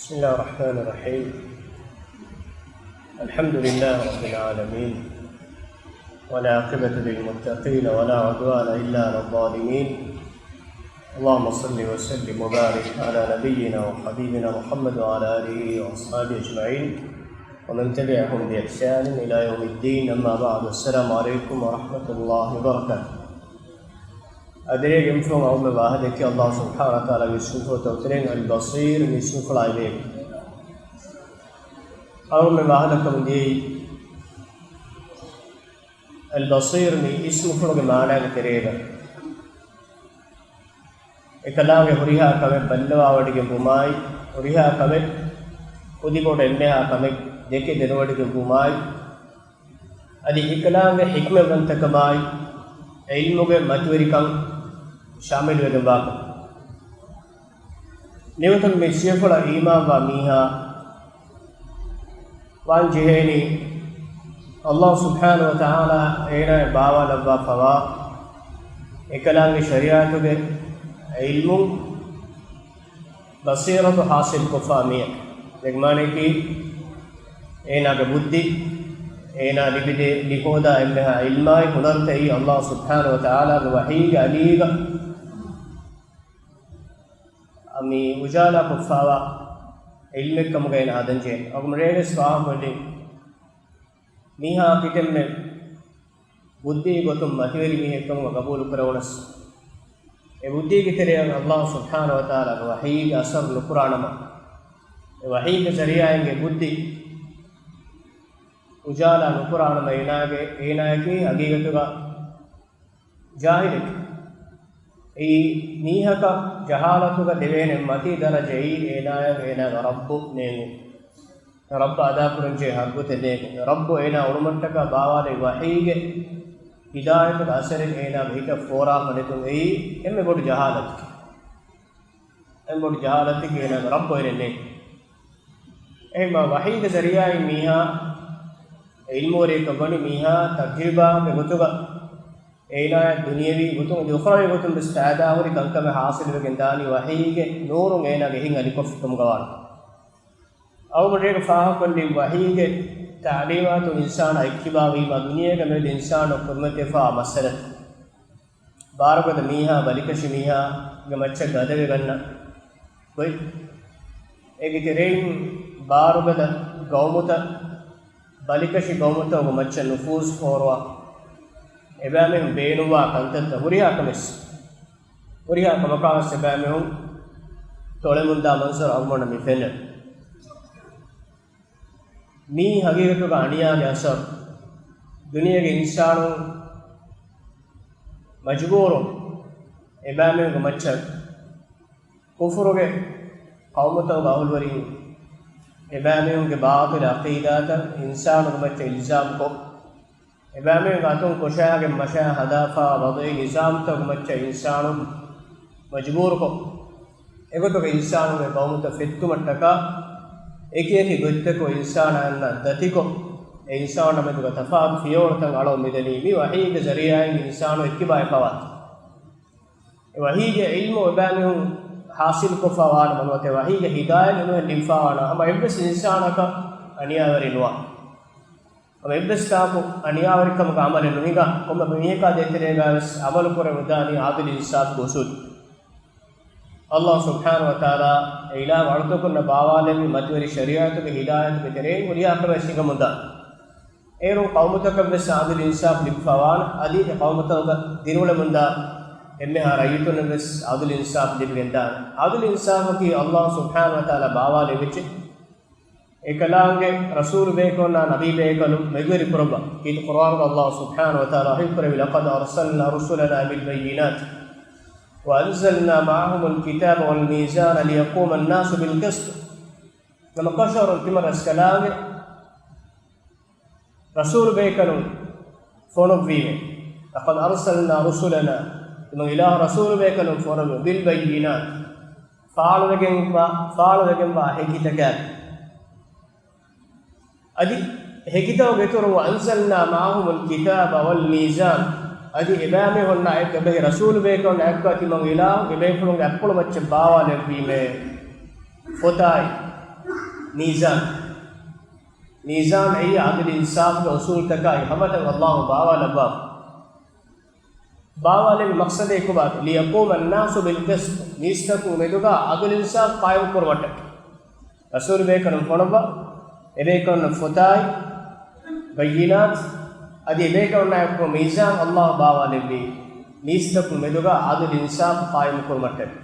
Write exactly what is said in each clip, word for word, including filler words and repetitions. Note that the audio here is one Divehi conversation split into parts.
بسم الله الرحمن الرحيم. الحمد لله رب العالمين، والعاقبة للمتقين، ولا عدوان إلا على الظالمين. اللهم صل وسلم وبارك على نبينا وحبيبنا محمد وعلى آله وأصحابه أجمعين، ومن تبعهم بإحسان إلى يوم الدين. أما بعد، السلام عليكم ورحمة الله وبركاته. އަދި އެންމެ ފުރަތަމަ އަޅުގަނޑުމެން ވާހަކަދެއްކި އައްލާހު ސުބްޙާނަހު ވަތަޢާލާގެ އިސްމުފުޅުތައް ތެރެއިން އަލް ބަޞީރު މި އިސްމުފުޅާ އެބައޭ. އަޅުގަނޑުމެން ވާހަކަދައްކަމުން ދިޔައީ އަލް ބަޞީރު މި އިސްމުފުޅުގެ މާނާގެ ތެރޭގަ އެކަލާނގެ ހުރިހާ ކަމެއް ބައްލަވާވޮޑިގެން ވުމާއި، ހުރިހާ ކަމެއް ކުދިބޮޑު އެންމެހާ ކަމެއް ދެކެ ދެނެވޮޑިގެން ވުމާއި، އަދި އެކަލާނގެ ޙިކްމަތްވަންތަކަމާއި، ޢިލްމުގެ މަތިވެރިކަން ޝާމިލުވެގެންވާކަން. މިގޮތުން މި ސިފަފުޅަށް އީމާންވާ މީހާ ވާން ޖެހޭނީ، އައްލާހު ސުބްޙާނަހު ވަތަޢާލާ އޭނާއަށް ބާވާލައްވާފަވާ އެކަލާނގެ ޝަރީޢަތުގެ ޢިލްމު، ބަޞީރަތު ޙާޞިލްކޮށްފާ މީހެއް. ދެގެ މާނައަކީ، އޭނާގެ ބުއްދި، އޭނާ ލިބިދޭ، ލިހޯދާ އެންމެހާ ޢިލްމާއި ހުނަރުތައް އެއީ އައްލާހު ސުބްޙާނަހު ވަތަޢާލާގެ ވަޙީގެ އަލީގަ މި އުޖާލާކޮށްފާވާ ޢިލްމެއްކަމުގައި އޭނާ ހަދަންޖެހޭ. އަޅުގަނޑުމެން ރޭވެސް ފާހަގަކޮށްލިން، މީހާ ކިތަންމެ ބުއްދީ ގޮތުން މަތިވެރި މީހެއްކަމުގަ ގަބޫލު ކުރެވުނަސް، އެ ބުއްދީގެ ތެރެއަށް އައްލާހު ސުބްޙާނަހު ވަތަޢާލާގެ ވަޙީގެ އަސަރު ނުކުރާނަމަ، އެ ވަޙީގެ ޒަރީޢާއިން އެ ބުއްދި އުޖާލާ ނުކުރާނަމަ، އޭނާގެ، އޭނާއަކީ ހަގީގަތުގަ ޖާހިލެކޭ. އެއީ މީހަކަށް ޖަހާލަތުގަ ދެވޭނެ މަތީ ދަރަޖައީ އޭނާއަށް އޭނާގެ ރައްބު ނޭނގުން. ރައްބަށް އަދާކުރަންޖެހޭ ޙައްޤުތައް ނޭނގުން. ރައްބު އޭނާ އުޅުމަށްޓަކާ ބާވާލެއްވި ވަޙީގެ ހިދާޔަތުގެ އަސަރެއް އޭނާގެ ހިތަށް ފޯރާފަ ނެތުން އެއީ އެންމެ ބޮޑު ޖަހާލަތަކީ. އެންމެ ބޮޑު ޖަހާލަތަކީ އޭނާގެ ރައްބު އޭނައެއް ނޭނގުން. އެހެންމާ ވަޙީގެ ޒަރީޢާއިން މީހާ ޢިލްމުވެރިއެއްކަން ވަނީ މީހާ ތަޖްރިބާގެ ގޮތުގަ އޭނާއަށް ދުނިޔަވީ ގޮތުން އަދި އުޚްރަވީ ގޮތުން ވެސް ފައިދާހުރި ކަންކަމެއް ޙާޞިލުވެގެން ދާނީ ވަޙީގެ ނޫރުން އޭނާގެ ހިތް އަލިކޮށްފިކަމުގަވާނެ. އަޅުގަނޑުމެން ރޭގަ ފާހަގަކޮށްލި ވަޙީގެ ތަޢުލީމާތު އިންސާނާ އެއްކިބާވީމާ ދުނިޔޭގަ މިއަދު އިންސާނުން ކުރިމަތިވެފާ މައްސަލަތައް. ބާރުގަދަ މީހާ ބަލިކަށި މީހާގެ މައްޗަށް ގަދަވެގަންނަ ގޮތް. އޭގެ ތެރެއިން ބާރުގަދަ ގައުމުތައް ބަލިކަށި ގައުމުތަކުގެ މައްޗަށް ނުފޫޒު ފޯރުވާ، އެބައިމީހުން ބޭނުންވާ ކަންތައްތައް ހުރިހާ ކަމެއް، ހުރިހާ ކަމަކާވެސް އެބައިމީހުން ތޮޅެމުންދާ މަންޒަރު އަޅުގަނޑަށް މި ފެންނަނީ. މީ ހަގީގަތުގަ އަނިޔާގެ އަސަރު. ދުނިޔޭގެ އިންސާނުން މަޖުބޫރު އެބައިމީހުންގެ މައްޗަށް ކުފުރުގެ ޤައުމުތަކުގެ އަހުލުވެރިން އެބައިމީހުންގެ ބާޠިލު ޢަޤީދާތައް އިންސާނުންގެ މައްޗަށް އިލްޒާމްކޮށް، އެބައިމީހުންގެ އަތުން ކޮށާގެން މަށާ ހަދާފާ ވަޟްޢީ ނިޒާމްތަކުގެ މައްޗަށް އިންސާނުން މަޖުބޫރުކޮށް، އެގޮތުގަ އިންސާނުންގެ ޤައުމުތައް ފެއްޓުމަށްޓަކާ އެކިއެކި ގޮތްތަކުން އިންސާނާއަންނަށް ދަތިކޮށް، އެ އިންސާނުންނާ މެދުގަ ތަފާތު ފިޔަވަޅުތައް އަޅަމުން މިދަނީ މި ވަޙީގެ ޒަރީޢާއިން އިންސާނުން އެއްކިބާވެފާވާތީ. އެ ވަޙީގެ ޢިލްމު އެބައިމީހުން ޙާޞިލުކޮށްފާވާނަމަ ނުވަތަ ވަޙީގެ ހިދާޔަތް އެމީހުންނަށް ލިބިފާވާނަމަ ހަމަ އެއްވެސް އިންސާނަކަށް އަނިޔާވެރި ނުވާ. ހަމަ އެއްވެސް ތާކު އަނިޔާވެރިކަމުގެ ޢަމަލެއް ނުހިނގާ، ކޮންމެ މީހަކާ ދޭތެރޭގަވެސް ޢަމަލު ކުރެވިދާނީ ޢަދުލު އިންސާފުގެ އުޞޫލު. އައްލާހު ސުބްޙާނަހު ވަތަޢާލާ އެ އިލާހު އަޅުތަކުންނަށް ބާވާލެއްވި މަތިވެރި ޝަރީޢަތުގެ ހިދާޔަތުގެ ތެރެއިން ހުރިހާ ކަމެއް ހިނގަމުންދާ. އޭރުން ޤައުމުތަކަށްވެސް ޢަދުލު އިންސާފު ލިބިފާވާނެ. އަދި އެ ޤައުމުތަކުގަ ދިރިއުޅެމުންދާ އެންމެހާ ރައްޔިތުންނަށްވެސް ޢަދުލު އިންސާފު ލިބިގެންދާނެ. ޢަދުލު އިންސާފަކީ އައްލާހު ސުބްޙާނަހު ވަތަޢާލާ ބާވާލެއްވިއްޖެ. އެކަލާނގެ ރަސޫލު ބޭކަލުންނާ ނަބީ ބޭކަލުން މެދުވެރި ކުރައްވާ. ކީރިތި ޤުރުއާނުގަ އައްލާހު ސުބްޙާނަހު ވަތަޢާލާ ވަޙީ ކުރެއްވި، لقد أرسلنا رسلنا بالبينات وأنزلنا معهم الكتاب والميزان ليقوم الناس بالقسط. ނަމަ ކަށަވަރުން ތިމަން ރަސްކަލާނގެ ރަސޫލު ބޭކަލުން ފޮނުއްވީމޭ. لقد أرسلنا رسلنا، ތިމަން އިލާހު ރަސޫލު ބޭކަލުން ފޮނުއްވީ، بالبينات، ފާޅުވެގެންވާ، ފާޅުވެގެންވާ ހެކިތަކާ. އަދި ހެކިތަކުގެ އިތުރުން، وأنزلنا معهم الكتاب والميزان، އަދި އެބައިމީހުންނާ އެއްކަ އެބަހީ ރަސޫލު ބޭކަލުންނާ އެއްކަ ތިމަން އިލާހު އެބޭފުޅުންގެ އަތްޕުޅު މައްޗަށް ބާވާލެއްވީމޭ. ފޮތާއި މީޒާން. މީޒާން އެއީ އަދުލު އިންސާފުގެ އުސޫލުތަކާއި ހަމަތައް އައްލާހު ބާވާލައްވާފަ. ބާވާލެއްވި މަޤްޞަދެއް ކޮބާތޯ؟ لِيَقُومَ النَّاسُ بِالْقِسْطِ، މީސްތަކުން މެދުގަ އަދުލު އިންސާފު ޤާއިމު ކުރުމަށްޓަކައި. ރަސޫލު ބޭކަލުން ފޮނުއްވާ، އެބޭކަލުންނަށް ފޮތާއި، ބައްޔިނާތު، އަދި އެބޭކަލުންނާއެކު މީޒާން އައްލާހު ބާވާލެއްވީ، މީސްތަކުން މެދުގަ އަދުލު އިންސާފު ޤާއިމު ކުރުމަށްޓަކައި.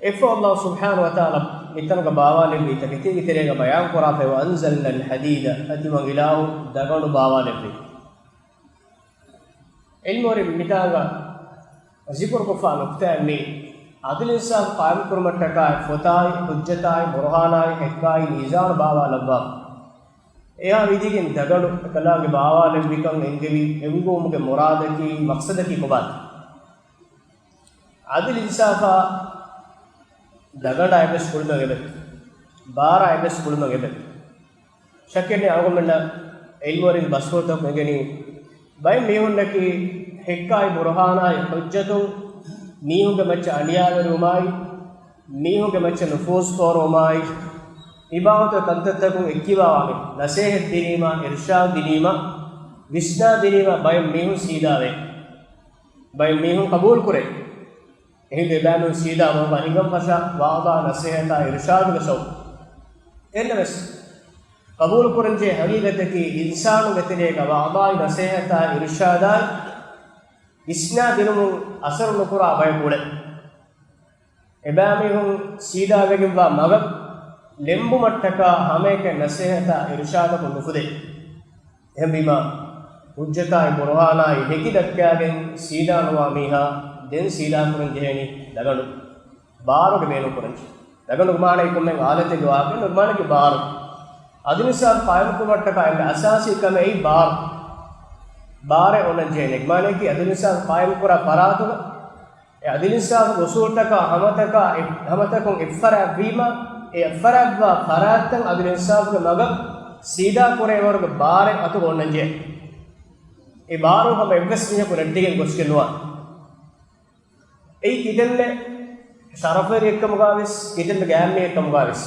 އެއަށްފަހު އައްލާހު ސުބްޙާނަހު ވަތަޢާލާ މިތަނުގަ ބާވާލެއްވީ ތަކެތީގެ ތެރޭގަ ބަޔާން ކުރާފައި، وَأَنزَلْنَا الْحَدِيدَ، އަތިވަން އިލާހު ދަގަނޑު ބާވާލެއްވި. ޢިލްމުވެރިން މިތާނގަ ޒިކުރުކޮށްފާ ނުކްތާއެއް މީ، އަދުލު އިންސާފު ޤާއިމު ކުރުމަށްޓަކާއި، ފޮތާއި، ޙުއްޖަތާއި، ބުރުހާނާއި، ޙިއްޤާއި، މީޒާނު ބާވާލައްވާ. އެހާ ވިދިގެން ދަގަނޑު އެކަލާނގެ ބާވާލެއްވިކަން އެންގެވި އެންގުވުމުގެ މުރާދަކީ، މަޤްޞަދަކީ ކޮބާތޯ؟ އަދުލު އިންސާފާ ދަގަނޑާ އެއްވެސް ކުޅިމަގެއް ނެތް. ބާރާ އެއްވެސް ކުޅިމަގެއް ނެތް. ޝައްކެއް ނެތް އަޅުގަނޑުމެންނަށް ޢިލްމުވެރިންގެ ބަސްފުޅުތަކުން އެނގެނީ، ބައެއް މީހުންނަކީ ޙިއްޤާއި ބުރުހާނާއި ޙުއްޖަތުން މީހުންގެ މައްޗަށް އަނިޔާވެރިވުމާއި، މީހުންގެ މައްޗަށް ނުފޫޒު ފޯރުވުމާއި، މި ބާވަތުގެ ކަންތައްތަކުން އެއްކިބާވާނެ، ނަޞޭޙަތް ދިނީމާ، އިރުޝާދު ދިނީމާ، ވިސްނާ ދިނީމާ ބައެއް މީހުން ސީދާވޭ. ބައެއް މީހުން ޤަބޫލު ކުރޭ. އެހިނދު އެބައިމީހުން ސީދާ މަގުގަ ހިނގަން ފަށާ ވާޒާ، ނަޞޭޙަތާ، އިރުޝާދުގެ ޝައުޤު. އެހެންނަމަވެސް، ޤަބޫލު ކުރަންޖެހޭ ހަގީގަތަކީ، އިންސާނުންގެ ތެރޭގަ ވާޒާއި، ނަޞޭޙަތާ، އިރުޝާދާއި، ވިސްނާ ދިނުމުން އަސަރު ނުކުރާ ބަޔަކު އުޅޭ. އެބައިމީހުން ސީދާވެގެންވާ މަގަށް ލެނބުމަށްޓަކާ ހަމައެކަނި ނަޞޭޙަތާ، އިރުޝާދަކުން ނުފުދޭ. އެހެންވީމާ، ޙުއްޖަތާއި ބުރުހާނާއި ހެކި ދައްކާގެން ސީދާނުވާ މީހާ ދެން ސީދާކުރަން ޖެހޭނީ ދަގަނޑު. ބާރުގެ ބޭނުން ކުރަންޖެ. ދަގަނޑުގެ މާނައީ ކޮންމެ އާލަތެއްގެ ވާހަކަ ނުގުމާނަކީ ބާރު. އަދުލު އިންސާފު ޤާއިމު ކުރުމަށްޓަކާ އެންމެ އަސާސީ ކަމެއް އެއީ ބާރު. ބާރެއް އޮންނަން ޖެހޭނެ. އެގެ މާނައަކީ އަދުލު އިންސާފު ޤާއިމު ކުރާ ފަރާތުގަ އެ އަދުލު އިންސާފުގެ އުސޫލުތަކާ ހަމަތަކާ އެ-، ހަމަތަކުން އެއްފަރާތްވީމަ، އެ އެއްފަރާތްވާ ފަރާތްތައް އަދުލު އިންސާފުގެ މަގަށް ސީދާ ކުރޭވަރުގެ ބާރެއް އަތުގަ އޮންނަންޖެހޭ. އެ ބާރު ހަމަ އެއްވެސް މީހަކު ނެއްޓިގެން ގޮސްގެން ނުވާ. އެއީ ކިތަންމެ ޝަރަފުވެރިއެއްކަމުގަވެސް، ކިތަންމެ ގާތްމީހެއްކަމުގަވެސް.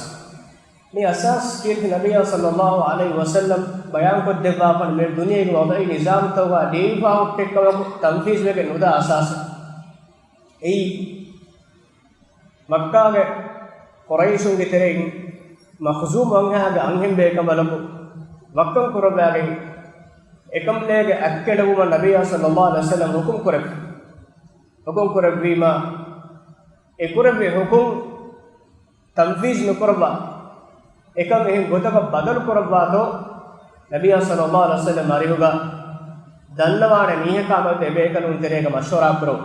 މި އަސާސް ކީރިތި ނަބިއްޔާ ޞައްލައްލާހު ޢަލައިހި ވަސައްލަމް ބަޔާންކޮށްދެއްވާފަން މި ދުނިޔޭގެ ވަޟަޢީ ނިޒާމްތަކުގަ ލިޔެފާ ހުއްޓެއްކަމަކު ތަންފީޒްވެގެން ނުދާ އަސާސެއް. އެއީ މައްކާގެ ޤުރައިޝުންގެ ތެރެއިން މަޚްޒޫމް ވަންހާގެ އަންހެން ބޭކަނބަލަކު ވައްކަން ކުރައްވާގެން އެކަނބަލޭގެ އަތްކެނޑެވުމަށް ނަބިއްޔާ ޞައްލައްލާހު ޢަލައިހި ވަސައްލަމް ޙުކުމް ކުރެއްވި. ޙުކުމް ކުރެއްވީމާ، އެ ކުރެއްވި ޙުކުމް ތަންފީޒް ނުކުރައްވާ، އެކަން އެހެން ގޮތަކަށް ބަދަލު ކުރައްވާތޯ، ނަބިއްޔާ ޞައްލައްލާހު ޢަލައިހި ވަސައްލަމް އަރިހުގަ ދަންނަވާނެ މީހަކާ މަދު އެބޭކަލުން ތެރޭގަ މަޝްވަރާ ކުރަން.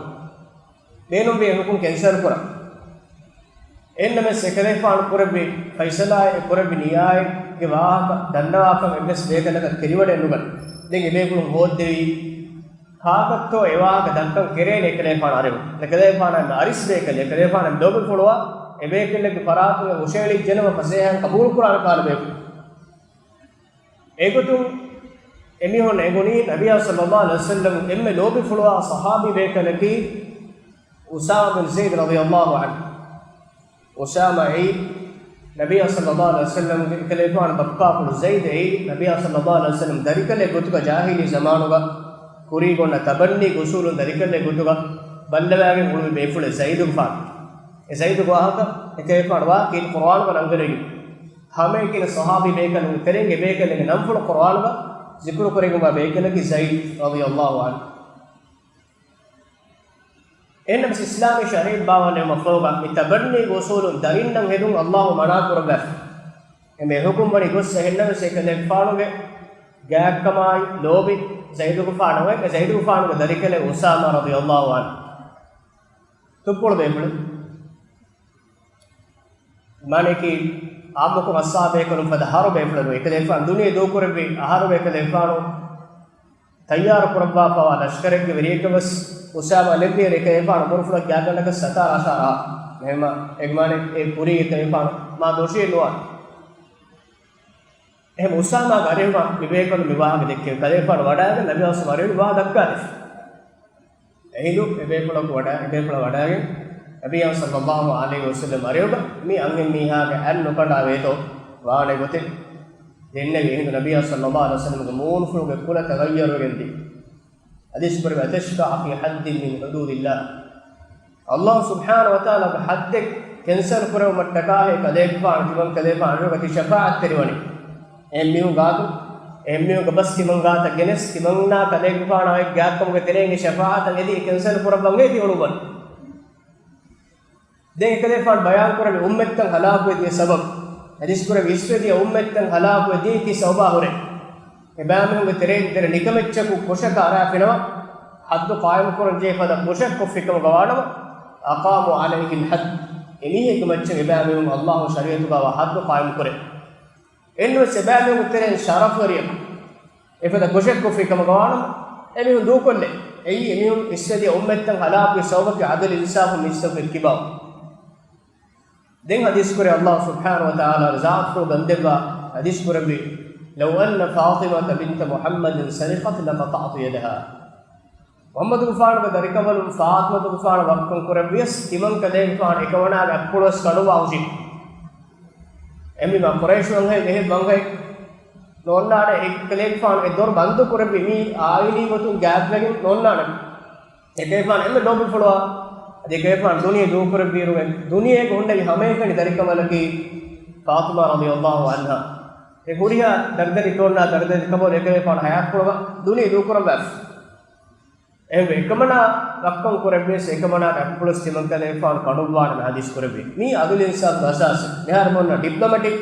ބޭނުންވި އެ ޙުކުމް ކެންސަލް ކުރަން. އެހެންނަމަވެސް އެކަލޭފާނު ކުރެއްވި ފައިސަލާއެއް، ކުރެއްވި ނިޔާއެއްގެ ވާހަކަ ދަންނަވާކަށް އެއްވެސް ބޭކަލަކަށް ތެރިވަޑައެއް ނުގަންނަ. ދެން އެބޭފުޅުން ހޯއްދެވީ ކާކަށްތޯ އެ ވާހަކަ ދައްކަން ކެރޭނެ އެކަލޭފާނު އަރިހު. އެކަލޭފާނަށް އަރިސް ބޭކަލެއް، އެކަލޭފާނަށް ލޯބިފުޅުވާ، އެބޭކަލެއްގެ ފަރާތުގަ ހުށަހެޅި ޖެނަމަ ފަސޭހައިން ޤަބޫލުކުރާނެ ކާލަ ބޭފުޅު. އެގޮތުން އެމީހުން އެނގުނީ ނަބިއްޔާ ޞައްލައްލާހު ޢަލައިހި ވަސައްލަމް އެންމެ ލޯބިފުޅުވާ ޞަޙާބީ ބޭކަލަކީ އުސާމާ ބިން ޒައިދު ރަޟިޔައްލާހު ޢަންހު. އުސާމާ އެއީ ނަބިއްޔާ ޞައްލައްލާހު ޢަލައިހި ވަސައްލަމްގެ އެކަލޭފާނު ބައްޕާފުޅު. ޒައިދު އެއީ ނަބިއްޔާ ޞައްލައްލާހު ޢަލައިހި ވަސައްލަމް ދަރިކަލޭ ގޮތުގަ ޖާހިލީ ޒަމާނުގަ ކުރީގަ އޮންނަ ތަބަންނީގެ އުސޫލުން ދަރިކަލޭ ގޮތުގަ ބައްލަވާގެން އުޅުއްވި ބޭފުޅެއް ޒައިދުގެފާނު. އެ ޒައިދުގެ ވާހަކަ އެކަލޭފާނު ވާހަކަ ކީރިތި ޤުރުއާނުގަ ނަންގަނެވި. ހަމައެކަނި ޞަޙާބީ ބޭކަލުންގެ ތެރެއިން އެބޭކަލެއްގެ ނަންފުޅު ޤުރުއާނުގަ ޒިކުރު ކުރެވިގެންވާ ބޭކަލަކީ ޒައިދު ރަޟިޔައްލާހު ޢަންހު. އެހެންނަމަވެސް އިސްލާމީ ޝަރީޢަތް ބާވާލެވުމަށްފަހުގަ މި ތަބަންނީގެ އުސޫލުން ދަރިންނަށް ހެދުން އައްލާހު މަނާ ކުރައްވާފަ. އެންމެ ހުކުމްވަނީ ގޮސް އެހެންނަމަވެސް އެކަލޭގެފާނުގެ ގާތްކަމާއި ލޯބި ޒައިދުގެފާނަށް އޮތް، އެ ޒައިދުގެފާނުގެ ދަރިކަލޭ އުސާމާ ރަޟިޔައްލާހު ޢަންހު. ތުއްޕުޅު ބޭފުޅެއް. މާނައަކީ އާއްމުކޮށް އަޞްޙާބޭކަލުން ފަދަ އަހަރު ބޭފުޅެއް ނޫން. އެކަލޭގެފާނު ދުނިޔެ ދޫކުރެއްވި އަހަރު އެކަލޭގެފާނު ތައްޔާރު ކުރައްވާފަވާ ލަޝްކަރެއްގެ ވެރިޔަކަށް ވެސް އުސާމާ ލެއްވިއިރު އެކަލޭގެފާނު ބުރުފުޅަށް ކިޔާގަންނަކަށް ސަތާރަ އަށާރަ އާ. އެހެންމަ އެގެ މާނަ އެ ކުރީގެ އެކަލޭގެފާނު މާ ދޮށީ ނުވާ. އެހެން އުސާމާގެ އަރިހުގަ މި ބޭކަލުން މި ވާހަކަ ދެއްކެވި. ކަލޭގެފާނު ވަޑައިގެން ނަބީ އަސްލަމް އަރިހުގަ ވާހަކަ ދައްކާލެވި. އެހިނދު އެބޭފުޅަކު ވަޑަ-، އެބޭފުޅާ ވަޑައިގެން ނަބިއްޔާ ޞައްލައްލާހު ޢަލައިހި ވަސައްލަމް އަރިހުގަ މި އަންހެން މީހާގެ އަތް ނުކަނޑާ ވޭތޯ ވާނެ ގޮތެއް ދެންނެވި. އެހިނދު ނަބިއްޔާ ޞައްލައްލާހު ޢަލައިހި ވަސައްލަމްގެ މޫނުފުޅުގެ ކުލަ ތަޣައްޔަރުވެގެންދި. ޙަދީޘް ކުރެއްވި، "أتشفع في حد من حدود الله." ﷲ ސުބްޙާނަހޫ ވަތަޢާލާގެ ޙައްދެއް ކެންސަލް ކުރެވުމަށްޓަކާ ކަލޭގެފާނު، ތިމަން ކަލޭގެފާނު އަރިހުގަ ތި ޝަފާޢަތްތެރިވަނީ. އެހެން މީހުން ގާތު، އެހެން މީހުންގެ ބަސް ތިމަން ގާތަށް ގެނެސް، ތިމަންނާ ކަލޭގެފާނާ އޮތް ގާތްކަމުގެ ތެރެއިން އެ ޝަފާޢަތަށް އެދި ކެންސަލް ކުރައްވަން އޭ ތި އޮޅުއްވަން. ދެން އެކަލޭގެފާނު ބަޔާންކުރެއްވި އުއްމަތްތައް ހަލާކުވެދިޔަ ސަބަބު. ޙަދީޘް ކުރެއްވި އިސްވެދިޔަ އުއްމަތްތައް ހަލާކުވެދިޔައީ ކި ސަބަބާ ހުރެ. އެބައިމީހުންގެ ތެރެއިން ތެރެ ނިކަމެއްޗަކު ކުށަކަށް އަރާފިނަމަ، ޙައްދު ޤާއިމުކުރަން ޖެހޭ ފަދަ ކުށެއް ކޮށްފިކަމުގަ ވާނަމަ، أقاموا عليه الحد. އެމީހެއްގެ މައްޗަށް އެބައިމީހުން ﷲ ޝަރީޢަތުގައިވާ ޙައްދު ޤާއިމުކުރޭ. އެންވެސް އެބައިމީހުންގެ ތެރެއިން ޝަރަފުވެރިޔަކު އެފަދަ ކުށެއް ކޮށްފި ކަމަކަށް ވާނަމަ، އެމީހުން ދޫކޮށްލޭ. އެއީ އެމީހުން އިސްވެދިޔަ އުއްމަތްތައް ހަލާކުވި ސަބަބަކީ ޢަދުލު އިންސާފުން މީސްތަކުގެ ކިބާ. ދެން ޙަދީޘް ކުރޭ ﷲ ސުބްޙާނަހޫ ވަތަޢާލާ ޒާތުފުޅު ގަންދެއްވާ ޙަދީޘް ކުރެއްވި، "لو أن فاطمة بنت محمد سرقت لقطعت يدها." މުޙައްމަދުގެފާނުގެ ދަރިކަނބަލުން ފާޠިމަތުގެފާނު ވައްކަން ކުރެއްވިޔަސް، ތިމަން ކަލޭގެފާނު އެކަމަނާގެ އަތްޕުޅުވެސް ކަނޑުވާ ހުށި. އެހެންވީމާ ޤުރައިޝު އަންހެން އެހެން ވަންހައެއް ނޯންނާނެ. އެކަލޭގެފާނު އެ ދޮރު ބަންދު ކުރެއްވި މީ އާއިލީ ގޮތުން ގާތްވެގެން ނޯންނާނެ. އެކަލޭގެފާނު އެންމެ ލޯބިފުޅުވާ، އަދި އެކަލޭގެފާނު ދުނިޔެ ދޫކުރެއްވިއިރުގެ ދުނިޔޭގަ ހުންނެވި ހަމައެކަނި ދަރިކަނބަލަކީ ފާޠިމާ ރަޟިޔަﷲ ޢަންހާ. އެ ހުރިހާ ދަރިދަރިކަމުންނާ ދަރިދަރިކަމުން އެކަލޭގެފާނު ޙަޔާތްޕުޅުގަ ދުނިޔެ ދޫކުރައްވާފި. އެހެންވެ، އެކަމަނާ ވައްކަން ކުރެއްވިޔަސް، އެކަމަނާގެ އަތްޕުޅުވެސް ތިމަން ކަލޭގެފާނު ކަނޑުއްވާނަމޭ ޙަދީޘް ކުރެއްވި. މީ ޢަދުލު އިންސާފުގެ އަސާސް. މިހާރު މި އޮންނަ ޑިޕްލޮމެޓިކް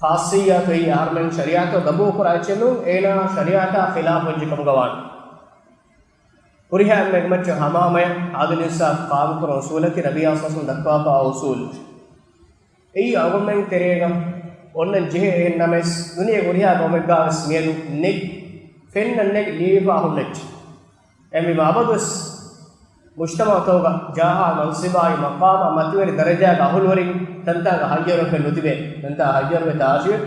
ޚާއްޞިއްޔާތު އެއީ އަހަރުމެން ޝަރީޢަތަށް ގަބޫލުކުރާ އެއްޗެއް ނޫން، އޭނާ ޝަރީޢަތާ ޚިލާފު އެއްޗެއް ކަމުގަ ވާނެ. ހުރިހާ އެންމެ މައްޗަށް ހަމަހަމަޔަށް ޢަދުލު އިންސާފު ޤާއިމުކުރުން އުޞޫލަކީ ނަބިއްޔާ ޞައްލަﷲު ވަސައްލަމަ ދައްކާފައިވާ އުޞޫލު. އެއީ އަޅުގަނޑުމެން ތެރޭގަ އޮންނަން ޖެހޭ އެހެން ނަމަވެސް، ދުނިޔޭގެ ހުރިހާ ގައުމެއްގަވެސް މިއަދު ނެތް، ފެންނަން ނެތް، ލިޔެފަ ހުންނަ އެއްޗެއް. އެހެންވީމާ އަބަދުވެސް މުޖްތަމަޢުތަކުގަ ޖާހާ މަންޞިބާއި މަޤާމާ މަތިވެރި ދަރަޖާގެ އަހުލުވެރިން ތަންތާގަ ހައްޔަރުވެފަ ނުތިބޭ، ތަންތާ ހައްޔަރުވެ ތާށިވެ،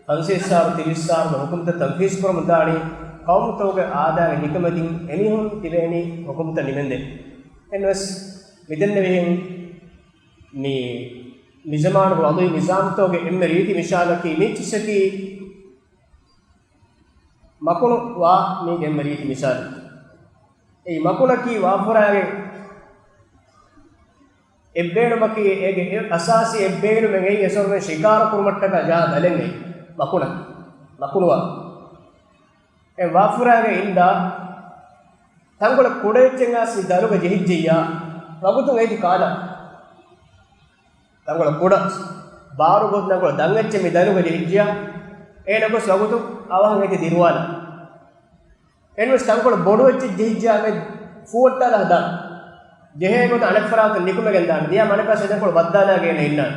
ފަންސަވީސް ހާރު ތިރީސް ހާރުގެ ޙުކުމްތައް ތަންފީޒު ކުރަމުން ދާނީ ޤައުމުތަކުގެ އާދައިގެ ނިކަމެތިން އެމީހުން ތިބޭނީ ޙުކުމްތައް ނިމެންދޭ. އެންވެސް މިދެންނެވިހެން މި، މިޒަމާނުގެ ވަޟީ ނިޒާމްތަކުގެ އެންމެ ރީތި މިސާލަކީ މީޗިއްސަކީ މަކުނު ވާ މީގެ އެންމެ ރީތި މިސާލެއް. އެއީ މަކުނަކީ ވާފުރާގެ އެއްބޭނުމަކީ އޭގެ އެއް އަސާސީ އެއްބޭނުމެއް އެއީ އެސޮރުމެން ޝިކާރަ ކުރުމަށްޓަކާ ޖަހާ ދަލެއް އެއީ މަކުނަ، މަކުނުވާ. އެ ވާފުރާގެ އިންދާ ތަންކޮޅެއް ކުޑައެއްޗެއް އައިސް ދަލުގަ ޖެހިއްޖެއްޔާ، ވަގުތުން އޭތި ކާލާ. ތަންކޮޅެއް ކުޑަ ބާރު ގޮތުން ތަންކޮޅެއް ދަން އެއްޗެއް މި ދަލުގަ ޖެހިއްޖެޔާ، އޭނަ ގޮސް ވަގުތުން އަވަހަށް އޭތި ދިރުވާލާ. އެންވެސް ތަންކޮޅެއް ބޮޑު އެއްޗެއް ޖެހިއްޖެޔާ މެ ފޫއައްޓާލާ ދާން. ޖެހޭ ގޮތަށް އަނެއް ފަރާތުން ނިކުމެގެން ދާން. ދިޔާ މަނެކާ ސެދެންކޮޅު ބައްދާލާގެން އިންނާން.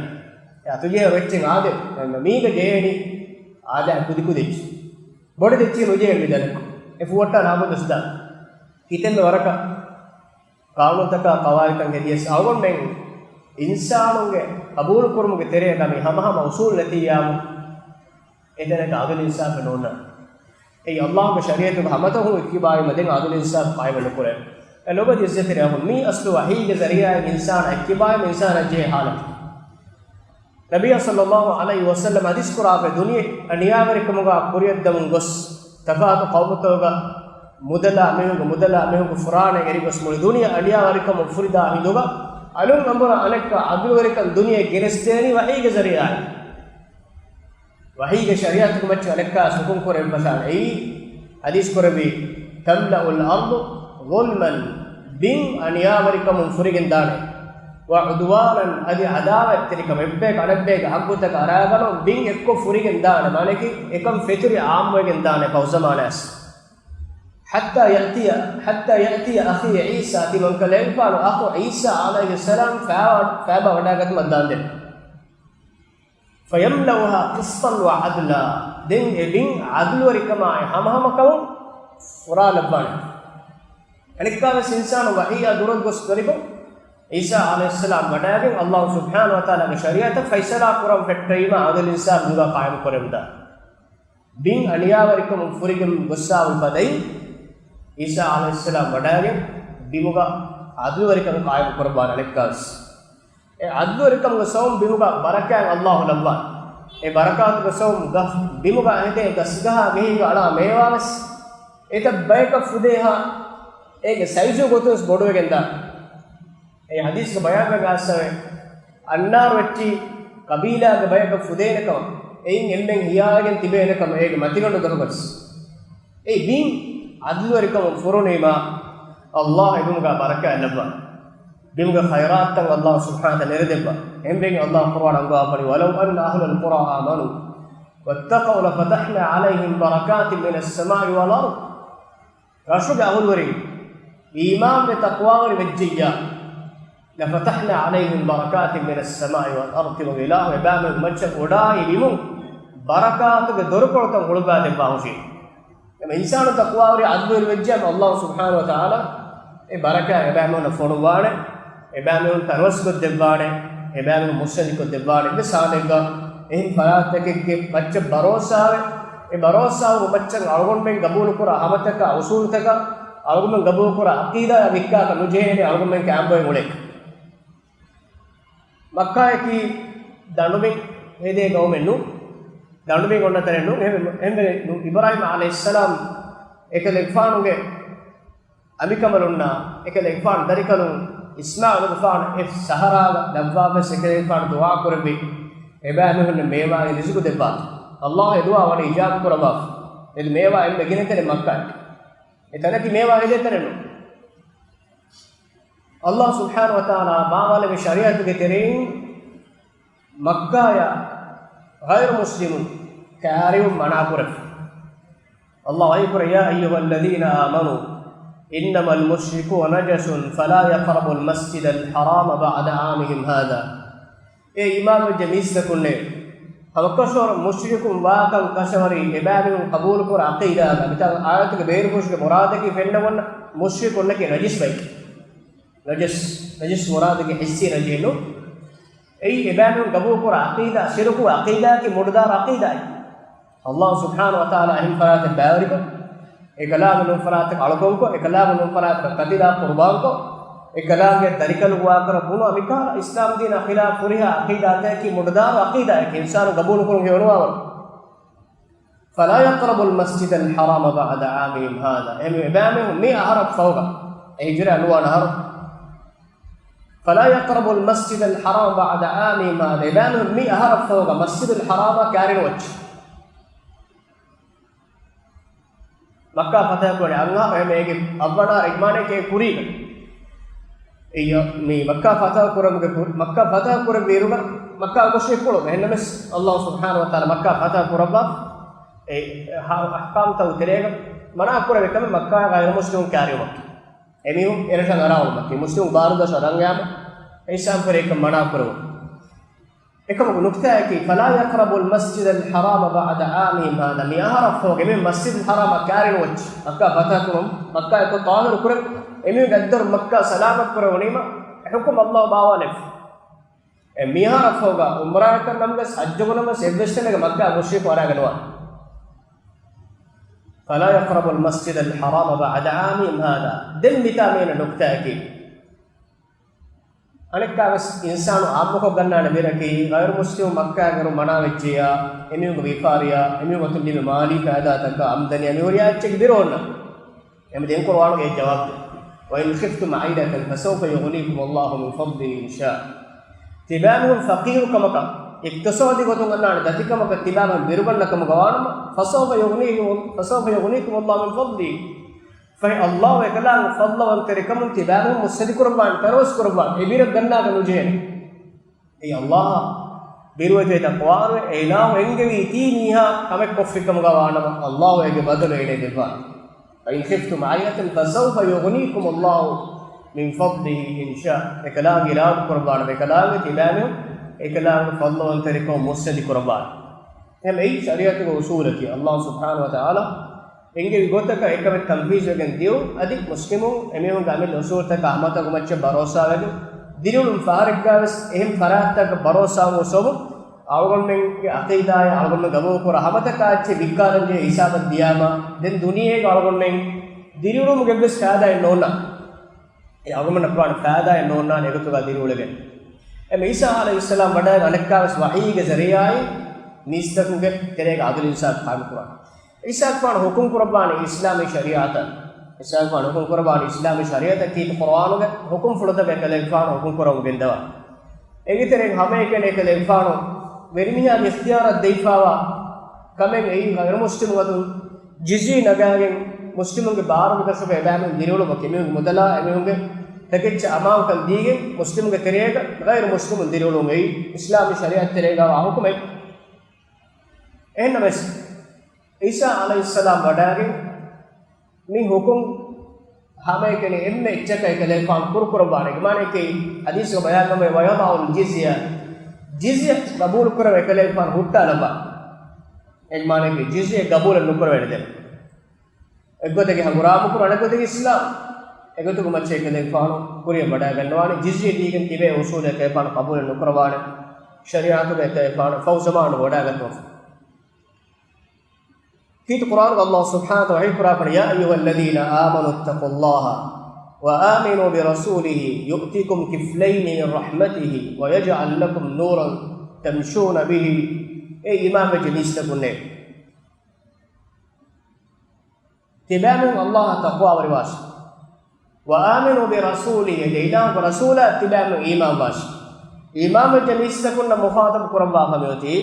އެ އަތުޖެހޭ އެއްޗެއް އާދެ، މީގަ ޖެހޭނީ އާދައި ކުދިކުދި އެއްޗެއް. ބޮޑެތި އެއްޗެއް ނުޖެހޭނެ މި ދަލަކު. އެ ފޫއައްޓާލާ އާބޮން ދޮސްދާން. ކިތަންމެ ވަރަކަށް ޤާނޫނުތަކާ ޤަވާއިދުތައް ހެދިޔަސް އަޅުގަނޑުމެން އިންސާނުންގެ ޤަބޫލުކުރުމުގެ ތެރޭގަ މި ހަމަހަމަ އުޞޫލު ނެތިއްޔާމު، އެތަނަކަށް ޢަދުލު އިންސާފެއް ނޯންނާނެ. އެއީ ﷲގެ ޝަރީޢަތުގެ ހަމަތަހުން އެއްކިބާވީމަ ދެން ޢަދުލު އިންސާފު ޤާއިމެއް ނުކުރޭ. އެ ލޮބުވެތި ޢިއްޒަތްތެރި އަޚުން، މީ އަސްލު ވަޙީގެ ޒަރީޢާއިން އިންސާނާ އެއްކިބާވީމަ އިންސާނާ ޖެހޭ ޙާލަތު. ނަބިއްޔާ ޞައްލަﷲު ޢަލައިހި ވަސައްލަމަ ޙަދީޘް ކުރާފައި، ދުނިޔެ އަނިޔާވެރިކަމުގަ ކުރިއަށްދަމުން ގޮސް، ތަފާތު ޤައުމުތަކުގަ މުދަލާ މީހުންގެ މުދަލާ މީހުންގެ ފުރާނަ އެރިގޮސް މުޅި ދުނިޔެ އަނިޔާވެރިކަމުން ފުރިދާ ހިނދުގަ، އަލުން އަނބުރާ އަނެއްކާ ޢަދުލުވެރިކަން ދުނިޔެ ގެނެސްދޭނީ ވަޙީގެ ޒަރީޢާއިން. ވަޙީގެ ޝަރީޢަތުގެ މައްޗަށް އަނެއްކާ ޙުކުމް ކުރެވިފަ ދާނެ. އެއީ ޙަދީޘް ކުރެއްވި، "تملأ الأرض ظلما"، ބިން އަނިޔާވެރިކަމުން ފުރިގެން ދާނެ. "وعدوانا"، އަދި ޢަދާވަތްތެރިކަމެއް، އެއްބަޔަކު އަނެއްބައެއްގެ ޙައްޤުތަކަށް އަރާގަނޑު ބިން އެއްކޮށް ފުރިގެން ދާނެ. މާނައަކީ އެކަން ފެތުރި ޢާއްމުވެގެން ދާނެ ފަހު ޒަމާނަށް. "حتى يأتي، حتى يأتي أخي عيسى"، ތިމަންކަލޭގެފާނު އަޚު ޢީސާ ޢަލައިހިއްސަލާމް ފާވާ-، ފާބާ ވަޑައިގަތުމަށް ދާންދެން. "فيملأها قسطا وعدلا"، ދެން އެ ބިން ޢަދުލުވެރިކަމާއި ހަމަހަމަކަމުން ފުރާލައްވާނެ. އަނެއްކާވެސް އިންސާނު ވަޙީއާ ދުރަށް ގޮސް ދޮރިފު ޢީސާ ޢަލައިހިއްސަލާމް ވަޑައިގެން ﷲ ސުބްޙާނަހޫ ވަތަޢާލާގެ ޝަރީޢަތަށް ފައިސަލާ ކުރަން ފެއްޓެވީމަ ޢަދުލު އިންސާފު ހިނދުގަ ޤާއިމު ކުރެވިދާނެ. ބިން އަނިޔާވެރިކަމުން ފުރިގެން ގޮއްސާވި ފަދައިން ޢީސާ ޢަލައިހިއްސަލާމް ވަޑައިގެން ބިމުގަ ޢަދުލުވެރިކަން ޤާއިމު ކުރައްވާނެ އަނެއްކާވެސް. އެ ޢަދުލުވެރިކަމުގެ ސަބަބުން ބިމުގަ ބަރަކާތް ﷲ ލައްވާނެ. އެ ބަރަކާތުގެ ސަބަބުން ގަ-، ބިމުގަ ހެދޭ ގަސްގަހާ މިހިންގަ އަޅާ މޭވާވެސް އެތައް ބަޔަކަށް ފުދޭހާ އޭގެ ސައިޒު ގޮތުންވެސް ބޮޑުވެގެންދާނެ. އެ ޙަދީޘްގެ ބަޔާންވެގެން އައިސްފަވޭ، އަންނާރު އެއްޗި ޤަބީލާގެ ބަޔަކަށް ފުދޭނެކަމަށް، އެއިން އެންމެން ހިޔާވެގެން ތިބޭނެކަމަށް އޭގެ މަތިގަނޑު ގަހުގަސް. އެ ބިން ޢަދުލުވެރިކަމުން ފުރުނީމާ، ﷲ އެބިމުގަ ބަރަކާތް ލައްވާ. ބިމުގެ ޚައިރާތްތައް ﷲ ސުބްޙާނަހު ވަތަޢާލާ ނެރެދެއްވާ. އެހެންވެގެން ﷲ ޤުރުއާން އަންގަވާފަނީ، وَلَوْ أَنَّ أَهْلَ الْقُرَىٰ آمَنُوا وَاتَّقَوْا لَفَتَحْنَا عَلَيْهِمْ بَرَكَاتٍ مِّنَ السَّمَاءِ وَالْأَرْضِ. ރަށުގެ އަހުލުވެރިން އީމާންވެ ތަޤްވާވެރި ވެއްޖެއްޔާ، لَفَتَحْنَا عَلَيْهِمْ بَرَكَاتٍ مِّنَ السَّمَاءِ وَالْأَرْضِ، ތިމަގެ އިލާހު އެބައިމީހުން މައްޗަށް އުޑާއި ބިމުން ބަރަކާތުގެ ދޮރުކޮޅުތައް ހުޅުވާ ދެއްވާ ހުށީ. އެމަ އިންސާނު ތަޤްވާވެރި ޢަދުލުވެރި ވެއްޖެއްޔާ، ﷲ ސުބްޙާނަހު ވަތަޢާލާ އެ ބަރަކާތް އެބައިމީހުންނަށް ފޮނުއްވާނެ، އެބައިމީހުން ތަނަވަސްކޮށްދެއްވާނެ، އެބައިމީހުން މުއްސަނދިކޮށްދެއްވާނެ. އެއްވެސް ހާލެއްގަ އެހެން ފަރާތްތަކެއްގެ މައްޗަށް ބަރޯސާވެ، އެ ބަރޯސާވުމުގެ މައްޗަށް އަޅުގަނޑުމެން ގަބޫލުކުރާ ހަމަތަކާ އުސޫލުތަކާ، އަޅުގަނޑުމެން ގަބޫލުކުރާ ޢަޤީދާއާ ވިއްކާކަށް ނުޖެހޭނެ އަޅުގަނޑުމެން ކާނބޮއެ އުޅޭ. މައްކާއަކީ ދަނޑުބިން ހެދޭ ގައުމެއް ނޫން، ދަނޑުބިން އޮންނަ ތަނެއް ނޫން. އެހެން، އެހެންވެ ނޫން. އިބްރާހީމް ޢަލައިހިއްސަލާމް އެކަލޭގެފާނުގެ އަނބިކަނބަލުންނާ، އެކަލޭގެފާނު ދަރިކަލުން އިސްމާޢީލުގެފާނު އެ ސަހަރާގަ ލައްވާފަސް އެކަލޭގެފާނު ދުޢާ ކުރެއްވި، އެބައިމީހުންނަށް މޭވާއިން ރިޒުގު ދެއްވާތި. ﷲ އެ ދުޢާ ވަނީ އިޖާބަ ކުރައްވާފަ. އެ މޭވާ އެންމެ ގިނަ ތަނެއް މައްކާއެކޭ. އެ ތަނަކީ މޭވާ ހެދޭ ތަނެއް ނޫން. ﷲ ސުބްޙާނަހު ވަތަޢާލާ ބާވާލެއްވި ޝަރީޢަތުގެ ތެރެއިން މައްކާޔަށް ޣައިރު މުސްލިމުން ކާރިވުން މަނާކުރެއްވި. ﷲ ވަޙީކުރޭ، يَا أَيُّهَا الَّذِينَ آمَنُوا إِنَّمَا الْمُشْرِكُونَ نَجَسٌ فَلَا يَقْرَبُوا الْمَسْجِدَ الْحَرَامَ بَعْدَ عَامِهِمْ هَٰذَا. އޭ އީމާންވެއްޖެ މީސްތަކުންނޭ! ހަމަކަށަވަރުން މުޝްރިކުން ވާކަން ކަށަވަރީ އެބައިމީހުން ޤަބޫލުކުރާ ޢަޤީދާގަ. މިތާ އާޔަތުގެ ބޭރުފުށުގެ މުރާދަކީ ފެންނަމުން މުޝްރިކުންނަކީ ނަޖިސް ބައެކޭ. ނަޖަސް، ނަޖަސް މުރާދަކީ ޙިއްސީ ނަޖިހެއް ނޫން. އެއީ އެބައިމީހުން ޤަބޫލުކުރާ ޢަޤީދާ، ޝިރުކު ޢަޤީދާއަކީ މުޑުދާރު ޢަޤީދާއެއް. ﷲ ސުބްޙާނަހު ވަތަޢާލާ އެހެން ފަރާތެއް ބައިވެރިކޮށް، އެކަލާނގެ ނޫން ފަރާތަކަށް އަޅުކަންކޮށް، އެކަލާނގެ ނޫން ފަރާތަކަށް ޤަތިލާ ޤުރުބާންކޮށް، އެކަލާނގެ ދަރިކަލު ވާކަރަ ބުނު އަމިކާ އިސްލާމް ދީނާ ޚިލާފް ފުރިހާ ޢަޤީދާތަކަކީ މުޑުދާރު ޢަޤީދާއެކޭ، އިންސާނު ގަބޫލުކުރުން ހެޔޮނުވާވަރު. فَلَا يَقْرَبُوا الْمَسْجِدَ الْحَرَامَ بَعْدَ عَامِهِمْ هَٰذَا. އެ އެބައިމީހުން މި އަހަރަށް ފަހުގަ، އެ ހިޖުރަ ނުވާނެ އަހަރު. فَلَا يَقْرَبُوا الْمَسْجِدَ الْحَرَامَ بَعْدَ عَامِهِمْ هَٰذَا. އެބައިމީހުން މި އަހަރަށް ފަހުގަ މަސްޖިދުލް ޙަރާމާ ކާރިނުވައްޗޭ. މައްކާ ފަތަޙަ ކުރަނީ އަންހާ އެހެމެ އޭގެ އަށްވަނާ ރިގްމާނެކޭ ކުރީގަ. އެއްޔަ މި މައްކާ ފަތަޙަ ކުރަމުގެ ކު-، މައްކާ ފަތަޙަ ކުރެއްވިއިރުގަ މައްކާ މުޝްރިކުން އެހެންނަމެސް އައްލާހު ސުބްޙާނަހު ވަތަޢާލާ މައްކާ ފަތަޙަ ކުރައްވާ އެ ހަ-، އަޙްކާމްތައް ތެރޭގަ މަނާ ކުރެވި ކަމެއް މައްކާ ޣައިރު މުސްލިމުން ކާރިވުމަކީ. އެމީހުން އެރަށަށް އަރާ އުޅުމަކީ. މުސްލިމު ބާރުދަށަށް އަރަން ޔާމަ އެއްސާމް ފުރޭކަން މަނާ ކުރެވުން. އެކަމަކު ނުކްތާއަކީ، فَلَا يَقْرَبُوا الْمَسْجِدَ الْحَرَامَ بَعْدَ عَامِهِمْ هَٰذَا، މި އަހަރަށް ފަހުގަ އެމީހުން މަސްޖިދުލް ޙަރާމަށް ކާރިނުވައްޗޭ. މައްކާ ފަތަޙަ ކުރުން، މައްކާ އެއްކޮށް ޠާހިރު ކުރެވި، އެމީހުންގެ އަތްދަރުން މައްކާ ސަލާމަތް ކުރެވުނީމަ، އެ ޙުކުމް އައްލާހު ބާވާލެއްވި. އެ މި އަހަރަށް ފަހުގަ އުމްރާއަކަށް ނަމަވެސް ޙައްޖަކު ނަމަވެސް އެއްވެސް ތަނެއްގަ މައްކާ މުޝްރިކު އަރާގަންނުވާނެ. فَلَا يَقْرَبُوا الْمَسْجِدَ الْحَرَامَ بَعْدَ عَامِهِمْ هَٰذَا. ދެން މިތާ މިއިން ނުކްތާއަކީ، އަނެއްކާވެސް އިންސާނު ޢާއްމުކޮށް ގަންނާނެ މިރަކީ، ޣައިރު މުސްލިމު މައްކާގަރު މަނާވެއްޖެޔާ، އެމީހުންގެ ވިޔަފާރިޔާ، އެމީހުން އަތުން ލިބި މާލީ ފައިދާތަކާ، އަމްދަނީ އެމީހުރިޔާ އެއްޗެއް ބިރު އޮންނަ. އެމަ ދެން ޤުރުއާނުގެ ޖަވާބު. وَإِنْ خِفْتُمْ عَيْلَةً فَسَوْفَ يُغْنِيكُمُ اللَّهُ مِنْ فَضْلِهِ إِنْ شَاءَ. ތިބާމީހުން ފަޤީރުކަމަކަށް، އިޤްތިޞާދީ ގޮތުން އަންނާނެ ދަތިކަމަކަށް ތިބާމީހުން ބިރުގަންނަ ކަމުގަ ވާނަމަ، فَسَوْفَ يُغْنِيكُمُ، فَسَوْفَ يُغْنِيكُمُ اللَّهُ مِنْ فَضْلِهِ. ފަހެ އައްލާހު އެކަލާނގެ ފަޟްލުވަންތެރިކަމުން ތިބާމީހުން މުއްސަނދި ކުރައްވާނެ، ތަނަވަސް ކުރައްވާނެ، އެ ބިރަށް ގަންނާކަށް ނުޖެހޭނެ. އެއީ އައްލާހަށް ބިރުވެތިވެ ތަޤްވާވެ، އެ އިލާހު އެންގެވީ ތީ މީހާ ކަމެއް ކޮށްފި ކަމުގަ ވާނަމަ، އައްލާހު އޭގެ ބަދަލު އޭނައަށް ދެއްވާނެ. فَإِنْ خِفْتُمْ عَيْلَةً فَسَوْفَ يُغْنِيكُمُ اللَّهُ مِنْ فَضْلِهِ إِنْ شَاءَ. އެކަލާނގެ އިރާދަ ކުރައްވާނަމަ، އެކަލާނގެ ތިބާމީހުން އެކަލާނގެ ފަޟްލުވަންތެރިކަމުން މުއްސަނދި ކުރައްވާނެ. އެހެން އެއީ ޝަރީޢަތުގެ އުޞޫލަކީ، އައްލާހު ސުބްޙާނަހު ވަތަޢާލާ އެންގެވި ގޮތަކަށް އެކަމެއް ތަންފީޒުވެގެން ދިޔުން، އަދި މުސްލިމުން އެމީހުންގެ އަމިއްލަ އުޞޫލުތަކާ ހަމަތަކު މައްޗަށް ބަރޯސާވެގެން ދިރިއުޅުން ފަހަރެއްގަވެސް އެހެން ފަރާތްތަކަށް ބަރޯސާވުމުގެ ސަބަބުން އަޅުގަނޑުމެންގެ ޢަޤީދާއާ އަޅުގަނޑުމެން ގަބޫލުކުރާ ހަމަތަކާ އެއްޗެއް ވިއްކާލަންޖެހޭ ހިސާބަށް ދިޔާމަ، ދެން ދުނިޔޭގަ އަޅުގަނޑުމެން ދިރިއުޅުމުގެ އެއްވެސް ފައިދާއެއް ނޯންނާނެ. އެ އަޅުގަނޑަށް ކުރާނެ ފައިދާއެއް ނޯންނާނެ އެގޮތުގަ ދިރިއުޅެގެން. އެ މި ޢީސާ ޢަލައިހިއްސަލާމް ވަޑައިގެން އަނެއްކާވެސް ވަޙީގެ ޒަރީޢާއިން މީސްތަކުންގެ ތެރޭގަ ޢަދުލު އިންސާފު ޤާއިމުކުރާނެ. ޢީސާގެފާނު ޙުކުމް ކުރައްވާނެ އިސްލާމީ ޝަރީޢަތަށް. ޢީސާގެފާނު ޙުކުމް ކުރައްވާނެ އިސްލާމީ ޝަރީޢަތަށް ކީރިތި ޤުރުއާނުގެ ޙުކުމްފުޅުތަކެއް އެކަލޭގެފާނު ޙުކުމް ކުރަމުން ގެންދަވާ. އޭގެ ތެރެއިން ހަމައެކަނި އެކަލޭގެފާނު ވެރިމީހާގެ އިޚްތިޔާރަށް ދެވިފާވާ ކަމެއް އެއީ ޣައިރު މުސްލިމުން އަތުން ޖިޒްޔަ ނަގާގެން މުސްލިމުންގެ ބާރުގެ ދަށުގަ އެބައިމީހުން ދިރިއުޅުމަކީ އެމީހުންގެ މުދަލާ އެމީހުންގެ ތަކެއްޗަށް އަމާންކަން ދީގެން މުސްލިމުންގެ ތެރޭގަ ޣައިރު މުސްލިމުން ދިރިއުޅުން އެއީ އިސްލާމީ ޝަރީޢަތް ތެރޭގަވާ ޙުކުމެއް. އެހެންނަމަވެސް، ޢީސާ ޢަލައިހިއްސަލާމް ވަޑައިގެން މި ޙުކުމް ހަމައެކަނި އެންމެ އެއްޗަކަށް އެކަލޭގެފާނު ކުރުކުރައްވާނެ. މާނައަކީ ޙަދީޘްގަ ބަޔާންކަމެއް، "وَيَضَعُ الْجِزْيَةَ." ޖިޒްޔަ ގަބޫލުކުރަން އެކަލޭގެފާނު ހުއްޓާލައްވާ. އޭގެ މާނައަކީ ޖިޒްޔަ ގަބޫލެއް ނުކުރެވޭނެ ދެން. އެއްގޮތަކީ ހަނގުރާމަކުރުން، އަނެއްގޮތަކީ އިސްލާމް. އެގޮތުގެ މައްޗަށް އެކަލޭގެފާނު ކުރިއަށް ވަޑައިގަންނަވާނެ. ޖިޒްޔަ ދީގެން ތިބޭ އުޞޫލެއް އެކަލޭގެފާނު ޤަބޫލެއް ނުކުރައްވާނެ. ޝަރީޢަތުގަ އެކަލޭގެފާނު ފަހު ޒަމާނު ވަޑައިގަތުމަށް. ކީރިތި ޤުރުއާނުގަ ﷲ ސުބްޙާނަހޫ ވަތަޢާލާ ވަޙީކުރާ ފަނަ، "يَا أَيُّهَا الَّذِينَ آمَنُوا اتَّقُوا اللَّهَ وَآمِنُوا بِرَسُولِهِ يُؤْتِكُمْ كِفْلَيْنِ مِنْ رَحْمَتِهِ وَيَجْعَلْ لَكُمْ نُورًا تَمْشُونَ بِهِ." އޭ އީމާންވެއްޖެ މީސްތަކުންނޭ! ތިބާމެން ﷲ އަށް ތަޤްވާވެރިވާށި. "وَآمِنُوا بِرَسُولِهِ." އެ އިލާހުގެ ރަސޫލާ ތިބާމެން އީމާންވާށި. އީމާންވެއްޖެ މީސްތަކުންނަށް މުޚާޠަބު ކުރައްވާފަ މިއޮތީ،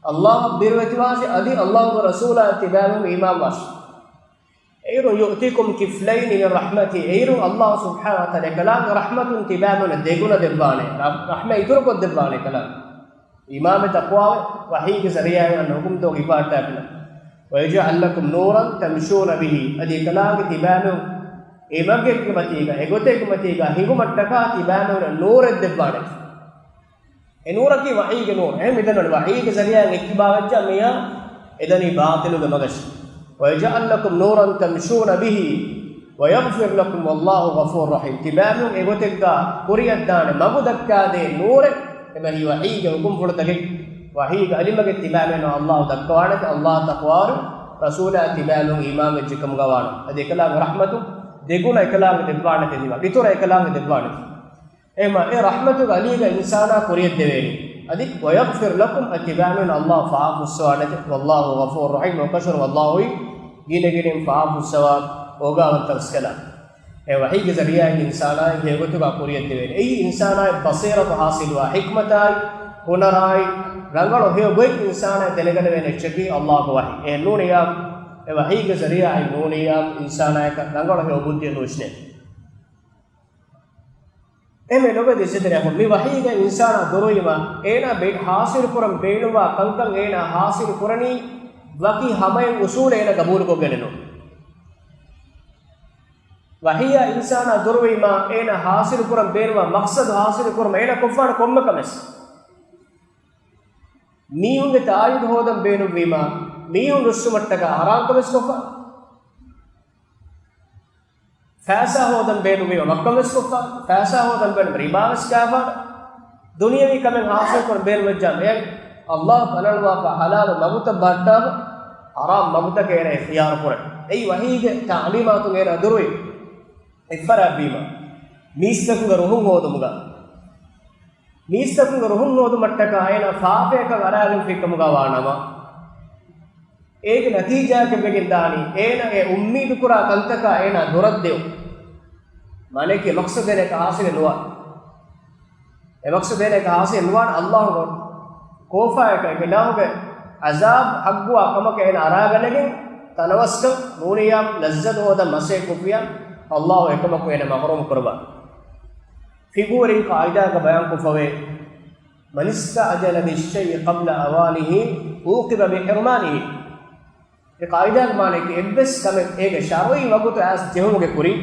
ﷲ އަށް ބިރުވެތިވާށި، އަދި ﷲގެ ރަސޫލާ ތިބާމެން އީމާންވާށި. އޭރު "يُؤْتِكُمْ كِفْلَيْنِ مِنْ رَحْمَتِهِ." އޭރު ﷲ ސުބްޙާނަހޫ ވަތަޢާލާ އެކަލާނގެ ރަޙްމަތުން ތިބާމެންނަށް ދެގުނަ ދެއްވާނެ. ރަ-، ރަޙްމަތް އިތުރުކޮށް ދެއްވާނެ އެކަލާނގެ. އީމާންވެ ތަޤްވާވެ ވަޙީގެ ޒަރީޢާއިން އަންނަ ޙުކުމްތައް އިބާދަތާ ކުރަން. "وَيَجْعَلْ لَكُمْ نُورًا تَمْشُونَ بِهِ." އަދި އެކަލާނގެ ތިބާމެން އެ މަގެއްގެ މަތީގަ، އެ ގޮތެއްގެ މަތީގަ ހިނގުމަށްޓަކާ ތިބާމެންނަށް ނޫރެއް ދެއްވާނެ. އެ ނޫރަކީ ވަޙީގެ ނޫރު. އެހެން މިދަންނަވަނީ ވަޙީގެ ޒަރީޢާއިން އެއްކިބާވެއްޖާ މީހާ އެދަނީ ބާޠިލުގެ މަގަށް. "وَيَجْعَلْ لَكُمْ نُورًا تَمْشُونَ بِهِ وَيَغْفِرْ لَكُمْ وَاللَّهُ غَفُورٌ رَحِيمٌ." ތިބާމެން އެގޮތެއްގަ ކުރިއަށްދާނެ މަގު ދައްކާދޭ ނޫރެއް. އެބަހީ ވަޙީގެ ޙުކުމްފުޅުތަކެއް، ވަޙީގެ އަލިމަގެއް ތިބާމެންނަށް ﷲ ދައްކަވާނެތެ، ﷲ ތަޤްވާވެރި ރަސޫލާ ތިބާމެން އީމާންވެއްޖެކަމުގަ ވާނަމަ. އަދި އެކަލާނގެ ރަޙްމަތު ދެގުނަ އެކަލާނގެ ދެއްވާނެތެ ތިބާ، އިތުރަށް އެކަލާނގެ ދެއްވާނެތެ. އެހެންވީމާ އެ ރަޙްމަތުގެ އަލީގަ އިންސާނާ ކުރިއަށްދެވޭނީ. އަދި "وَيَغْفِرْ لَكُمْ" އަދި ތިބާމެން ﷲ ފާފަ ފުއްސަވާނެތެ. "وَاللَّهُ غَفُورٌ رَحِيمٌ" ލޯކަށުން ﷲ އޮތް ގިނަގިނައިން ފާފަ ފުއްސަވާ އޯގާވަންތަ ރަސްކަލާ. އެ ވަޙީގެ ޒަރީޢާއިން އިންސާނާއި ހެޔޮގޮތުގަ ކުރިއަށްދެވޭނެ. އެއީ އިންސާނާއަށް ބަޞީރަތު ޙާޞިލުވާ، ޙިކްމަތާއި، ހުނަރާއި، ރަނގަޅު ހެޔޮ ގޮތް އިންސާނާއަށް ދެނެގަނެވޭނެ އެއްޗަކީ ﷲގެ ވަޙީ. އެ ނޫނިއްޔާ، އެ ވަޙީގެ ޒަރީޢާއިން ނޫނިއްޔާ އިންސާނާއަކަށް ރަނގަޅު ހެޔޮ ބުއްދިއެއް ނުވިސްނޭ. އެހެންވެ ލޮބުވެތި އިއްޒަތްތެރި އަޚުން، މި ވަޙީގަ އިންސާނާ ދުރުވީމަ، އޭނާ ބެ-، ޙާޞިލު ކުރަން ބޭނުންވާ ކަންކަން އޭނާ ޙާޞިލު ކުރަނީ ވަކި ހަމައެއް އުޞޫލެއް އޭނާ ގަބޫލުކޮށްގެނެއް ނޫން. ވަޙީއާ އިންސާނާ ދުރުވީމަ، އޭނާ ޙާޞިލު ކުރަން ބޭނުންވާ މަޤްޞަދު ޙާޞިލު ކުރުމަށް އޭނާ ކޮށްފާނެ ކޮންމެ ކަމެއް. މީހުންގެ ތާއީދު ހޯދަން ބޭނުންވީމަ، މީހުން ރުއްސުމަށްޓަކާ ޙަރާމް ކަމެއް ކޮށްފާނެ. ފައިސާ ހޯދަން ބޭނުންވީމަ ވައްކަން ވެސް ކޮށްފާނެ، ފައިސާ ހޯދަން ބޭނުން ރިބާ ވެސް ކާފާނެ. ދުނިޔަވީ ކަމެއް ޙާޞިލު ކުރަން ބޭނުންވެއްޖާ އެ ﷲ ބަލަންވާފަ ޙަލާލު މަގުތައް ބަހައްޓާފަ، ޙަރާމް މަގުތަކެއް އޭނާ އިޚްތިޔާރު ކުރަން. އެއީ ވަޙީގެ ތަޢުލީމާތުން އޭނާ ދުރުވި އެއްފަރާތްވީމަ. މީސްތަކުންގެ ރުހުން ހޯދުމުގަ، މީސްތަކުންގެ ރުހުން ހޯދުމަށްޓަކާ އޭނާ ފާފަޔަކަށް އަރާގެންފި ކަމުގަ ވާނަމަ، އޭގެ ނަތީޖާއަކަށް ވެގެން ދާނީ، އޭނަ އެ އުއްމީދު ކުރާ ކަންތަކާ އޭނާ ދުރަށް ދެވުން. މާނައަކީ އެ މަޤްޞަދު އޭނައަކަށް ޙާޞިލެއް ނުވާ. އެ މަޤްޞަދު އޭނައަކަށް ޙާޞިލެއް ނުވާނެ. ﷲގެ ކޯފާއަކަށް، އެ އިލާހުގެ ޢަޒާބު ޙައްޤުވާ ކަމަކަށް އޭނަ އަރާގަނެގެން، ތަނަވަސްކަން ނޫނިއްޔާ، ލައްޒަތު ހޯދަން މަސައްކަތް ކޮށްފިއްޔާ، ﷲ އެކަމަކުން އޭނަ މަޙްރޫމް ކުރައްވާ. ފިޤުހުވެރިން ޤާޢިދާގަ ބަޔާންކޮށްފަވޭ، "مَنِ اسْتَعْجَلَ بِالشَّيْءِ قَبْلَ أَوَانِهِ عُوقِبَ بِحِرْمَانِهِ." އެ ޤާޢިދާގެ މާނައަކީ، އެއްވެސް ކަމެއް އޭގެ ޝަރުޢީ ވަގުތު އައިސް ޖެހުމުގެ ކުރިން،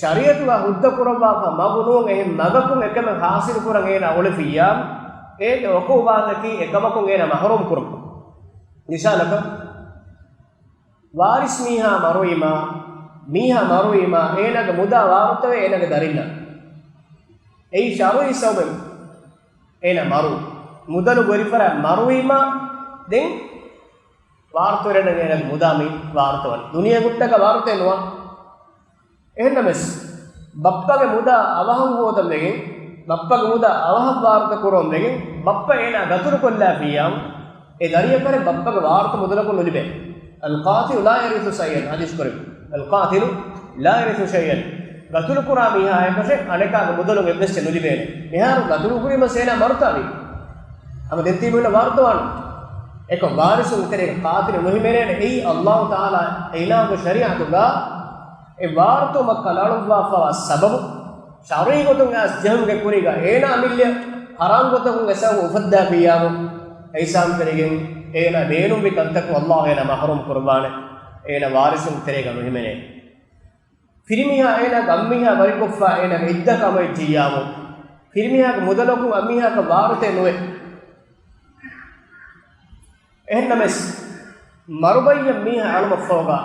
ޝަރީޢަތުގަ ހުއްދަ ކުރައްވާފަ މަގު ނޫން އެހެން މަގަކުން އެކަމެއް ޙާޞިލު ކުރަން އޭނާ އުޅެފިއްޔާ، އޭގެ ޢުޤޫބާތަކީ އެކަމަކުން އޭނާ މަޙްރޫމް ކުރުން. މިސާލަކަށް، ވާރިސް މީހާ މަރުވީމާ، މީހާ މަރުވީމާ، އޭނާގެ މުދާ ވާރުތަވޭ އޭނާގެ ދަރިންނަށް. އެއީ ޝަރުޢީ ސަބަބެއް. އޭނާ މަރު، މުދަލު ވެރިފަރާތް މަރުވީމާ، ދެން ވާރުތަވެރިންނަށް އޭނާގެ މުދާ މި ވާރުތަވަނީ. ދުނިޔެ ގުއްޓަކަށް ވާރުތައެއް ނުވާ. އެހެންނަމަވެސް، ބައްޕަގެ މުދާ އަވަހަށް ހޯދަން ވެގެން، ބައްޕަގެ މުދާ އަވަހަށް ވާރުތަ ކުރަން ވެގެން، ބައްޕަ އޭނާ ގަތުލު ކޮށްލާފިއްޔާމު، އެ ދަރިޔަކަށް ބައްޕަގެ ވާރުތަ މުދަލަކުން ނުލިބޭ. القاتل لا يرث شيئا، ޙަދީޘް ކުރި. القاتل لا يرث شيئا. ގަތުލު ކުރާ މީހާއަކަށެއް އަނެކާގެ މުދަލުން އެއްވެސް ނުލިބޭނެ. މިހާރު ގަތުލު ކުރީމަ އޭނާ މަރުތާވީ. ހަމަ ދެން ތީ މީހުންނަށް ވާރުތަވާނެ. އެކަމް ވާރިސުން ތެރޭގަ ޤާތިލު ނުހިމެނޭނެ. އެއީ ﷲ ތަޢާލާ އިލާހުގެ ޝަރީޢަތުގަ އެ ވާރުތަވުމަށް ކަލާޅުއްވާފަވާ ސަބަބު، ޝަރުޢީ ގޮތުން އައިސް ޖެހުމުގެ ކުރީގަ އޭނާ އަމިއްލަ ޙަރާމް ގޮތަކުން އެ ސަބަބު އުފައްދާފިއްޔާމު، އެ ހިސާބު ތެރޭގެން އޭނާ ބޭނުންވި ކަންތަކުން ﷲ އޭނާ މަޙްރޫމް ކުރައްވާނެ. އޭނާ ވާރިސުން ތެރޭގަ ނުހިމެނޭ. ފިރިމީހާ އޭނާގެ އަންމީހާ ވަރިކޮށްފަ އޭނާގެ އިއްދަތް ކަމަށް ޖެހިއްޔާމު، ފިރިމީހާގެ މުދަލަކުން އަންމީހާއަކަށް ވާރުތައެއް ނުވޭ. އެހެންނަމަވެސް، މަރުބައްޔަށް މީހާ އަޅުމަށްފަހުގަ،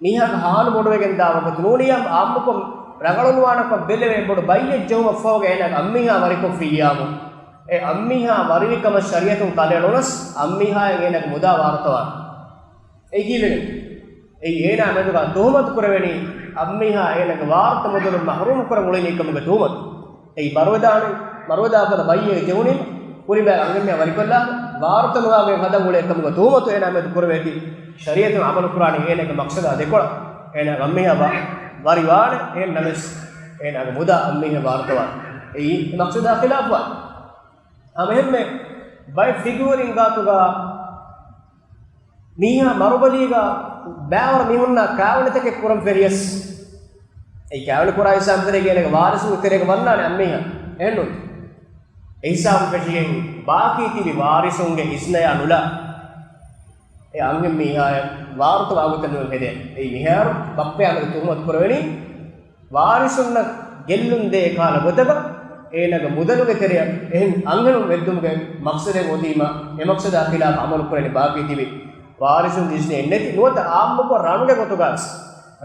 މީހާގެ ހާލު ބޮޑުވެގެންދާ ވަގުތު ނޫނިއްޔާމު އާއްމުކޮށް ރަނގަޅުނުވާނެކަން ބެލެވޭ ބޮޑު ބައްޔެއް ޖެހުމަށްފަހުގަ އޭނާގެ އަންމީހާ ވަރިކޮށްފިއްޔާމު، އެ އަންމީހާ ވަރިވިކަމަށް ޝަރީޢަތުން ކަލޭ އަޅުނަސް އަންމީހާއަށް އޭނާގެ މުދާ ވާރުތަވާނެ. އެއީ ކީއްވެގެން؟ އެއީ އޭނާ މެދުގަ ތުހުމަތު ކުރެވެނީ އަންމީހާ އޭނާގެ ވާރުތަ މުދަލުން މަޙްރޫމް ކުރަން އުޅެނީ ކަމުގެ ތުހުމަތު. އެއީ މަރުވެދާނެ، މަރުވެދާ ފަދަ ބައްޔެއް ޖެހުނީމަ، ކުރިބައި އަންހެންމީހާ ވަރިކޮށްލާ، ވާރުތަ ނުވާގޮތް ހަދަން އުޅޭ ކަމުގެ ތުހުމަތު އޭނާ މެދު ކުރެވޭތީ، ޝަރީޢަތުން ޢަމަލު ކުރާނީ އޭނާގެ މަޤްޞަދާ ދެކޮޅަށް. އޭނާ އަންމީހާ ވަ-، ވަރިވާނެ، އެހެން ނަމަވެސް އޭނާގެ މުދާ އަންމީހާ ވާރުތަވާނެ. އެއީ މަޤްޞަދާ ޚިލާފުވާނެ. ހަމަ އެހެންމެ ބައެއް ފިޤުހުވެރިން ގާތުގަ މީހާ މަރުބަލީގަ ބައިވަރު މީހުންނާ ކާވެނިތަކެއް ކުރަން ފެށިޔަސް، އެ ކާވެނި ކުރާ ހިސާބު ތެރޭގަ އޭނާގެ ވާރިސުންގެ ތެރޭގަ ވަންނާނެ އަންމީހާ. އެހެންނު؟ އެ ހިސާބުން ފެށިގެން ބާކީ ތިބި ވާރިސުންގެ އިޒްނަޔާ ނުލާ، އެ އަންހެން މީހާއަށް ވާރުތަވާ ގޮތެއް ނުވެ ހެދޭ. އެއީ މިހާރު ބައްޕަޔާ މެދު ތުހުމަތު ކުރެވެނީ، ވާރިސުންނަށް ގެއްލުން ދޭ ކަހަލަ ގޮތަކަށް އޭނާގެ މުދަލުގެ ތެރެއަށް އެހެން އަންހެނުން ވެއްދުމުގެ މަޤްޞަދެއް އޮތީމަ، އެ މަޤްޞަދާ ޚިލާފަށް ޢަމަލު ކުރަނީ ބާކީ ތިބި ވާރިސުންގެ އިޒްނައެއް ނެތި ނުވަތަ އާއްމުކޮށް ރަނުގެ ގޮތުގަވެސް،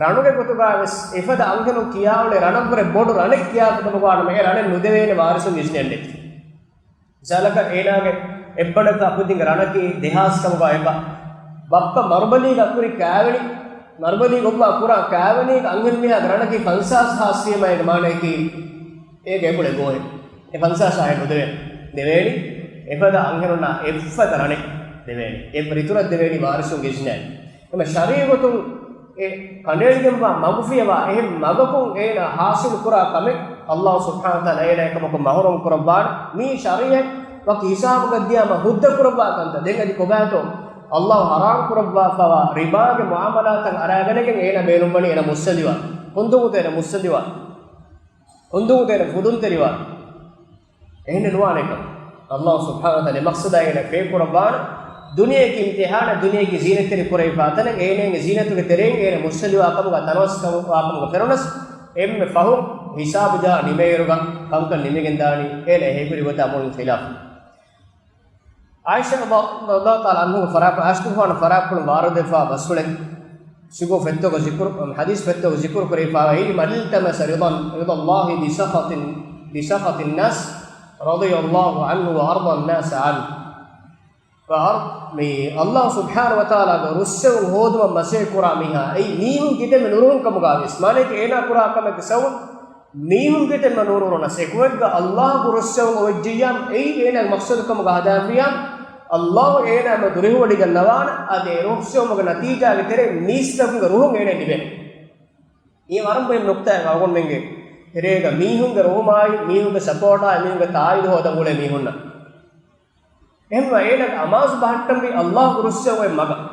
ރަނުގެ ގޮތުގަވެސް އެފަދަ އަންހެނުން ކިޔާ އުޅޭ ރަނަށްވުރެ ބޮޑު ރަނެއް ކިޔާފަ ކަމުގަ ވާނަމަ އެ ރަނެއް ނުދެވޭނެ ވާރިސުންގެ އިޒްނައެއް ނެތި. މިސާލަކަށް އޭނާގެ އެއްބަނޑަކާ ކުދިންގެ ރަނަކީ ދެހާސް ކަމުގަ އެބަ. ބައްޕަ މަރުބަލީގަ ކުރި ކާވެނި، މަރުބަލީ ގޮއްވާ ކުރާ ކާވެނީގަ އަންހެންމީހާގެ ރަނަކީ ފަންސާސް ހާސް ވީމަ އޭގެ މާނަޔަކީ އޭގެ އެކުޅެ ގޯހެއް. އެ ފަންސާސް ހާހެއް ނުދެވޭނެ. ދެވޭނީ އެފަދަ އަންހެނުންނާ އެއްފަދަ ރަނެއް ދެވޭނީ. އެ ރިތުރަށް ދެވޭނީ ވާރިސުންގެ އިޒްނައިން. އެމަ ޝަރީޢަތުން އެ ކަނޑައެޅިގެންވާ މަގުފިޔަވާ އެހެން މަގަކުން އޭނާ ޙާޞިލު ކުރާ ކަމެއް ﷲ ސުބްޙާނަހޫ ވަތަޢާލާ އޭނާ އެކަމަކުން މަޙްރޫމް ކުރައްވާނެ. މީ ޝަރީޢަތް ވަކި ހިސާބުގަ ދިޔާމަ ހުއްދަ ކުރައްވާ ކަންތައް. ދެން އަދި ކޮބާތޯ ﷲ ޙަރާމް ކުރައްވާފަވާ ރިބާގެ މުޢާމަލާތަށް އަރާގަނެގެން އޭނާ ބޭނުންވަނީ އޭނާ މުއްސަނދިވާން. ކޮންދުން އޭނާ މުއްސަނދިވާން. ކޮންދުން އޭނާ ފުދުންތެރިވާން. އެހެން ނުވާނެކަން ﷲ ސުބްޙާނަހޫ ވަތަޢާލާ މަޤްޞަދާ އޭނަ ފޭ ކުރައްވާނެ. ދުނިޔެއަކީ އިމްތިޙާނެއް، ދުނިޔެއަކީ ޒީނަތްތެރި ކުރެވިފާ ތަނެއް. އޭނައިންގެ ޒީނަތުގެ ތެރެއިން އޭނަ މުއްސަނދިވާ ކަމުގަ ތަނަވަސްކަމު ވާކަމުގަ ފެނުނަސް، އެންމެ ފަހުން ހިސާބު ޖަހާ ނިމޭއިރުގަ ކަންކަން ނިމިގެންދާނީ އޭނަ އެހީކުރި ގޮތާ މުޅިން ޚިލާފު. ޢާއިޝާ ރަޟިޔަﷲ ތަޢާލާ ޢަންހާގެ ފަރާތު، ޢާއިޝާގެފާނު ފަރާތުން ވާރިދުވެފާ ބަސްފުޅެއް ސިގު ފޮތްތަކުގަ ޒިކުރު، ޙަދީޘް ފޮތްތަކުގަ ޒިކުރު ކުރެވިފާވައި، مَنِ الْتَمَسَ رِضَا، رِضَا اللَّهِ بِسَخَطِ، بِسَخَطِ النَّاسِ رَضِيَ اللَّهُ عَنْهُ وَأَرْضَى النَّاسَ عَنْهُ. ވަ އަރް-، މި ﷲ ސުބްޙާނަހޫ ވަތަޢާލާގެ ރުއްސެވުން ހޯދުމަށް މަސައްކަތް ކުރާ މީހާ، އެއީ މީހުން ކިތަންމެ ނުރުހުން ކަމުގަ ވިޔަސް، މާނައަކީ އޭނާ ކުރާ ކަމެއްގެ ސަބަބުން މީހުން ކިތަންމެ ނުރުހުން ނަސް އެކުވެއްގަ ﷲ ގެ ރުއްސެވުން އޮވެއްޖިއްޔާމު، އެއީ އޭނާގެ މަޤްޞަދު ކަމުގަ ހަދާފިއްޔާމު، ﷲ އޭނާ މެދު ރިހުވޮޑިގަންނަވާނެ. އަދި އެ ރުއްސެވުމުގެ ނަތީޖާގެ ތެރެއިން މީސްތަކުންގެ ރުހުން އޭނައަށް ލިބޭނެ. މީ ވަރަށް މުހިއްމު ނުކްތާއެއް އަޅުގަނޑުމެންގެ ތެރޭގަ މީހުންގެ ރުހުމާއި، މީހުންގެ ސަޕޯޓާއި، މީހުންގެ ތާއީދު ހޯދަން އުޅޭ މީހުންނަށް. އެހެންވެ އޭނަގެ އަމާޒު ބަހައްޓަންވީ ﷲ ގެ ރުއްސެވުން އޮތް މަގަށް.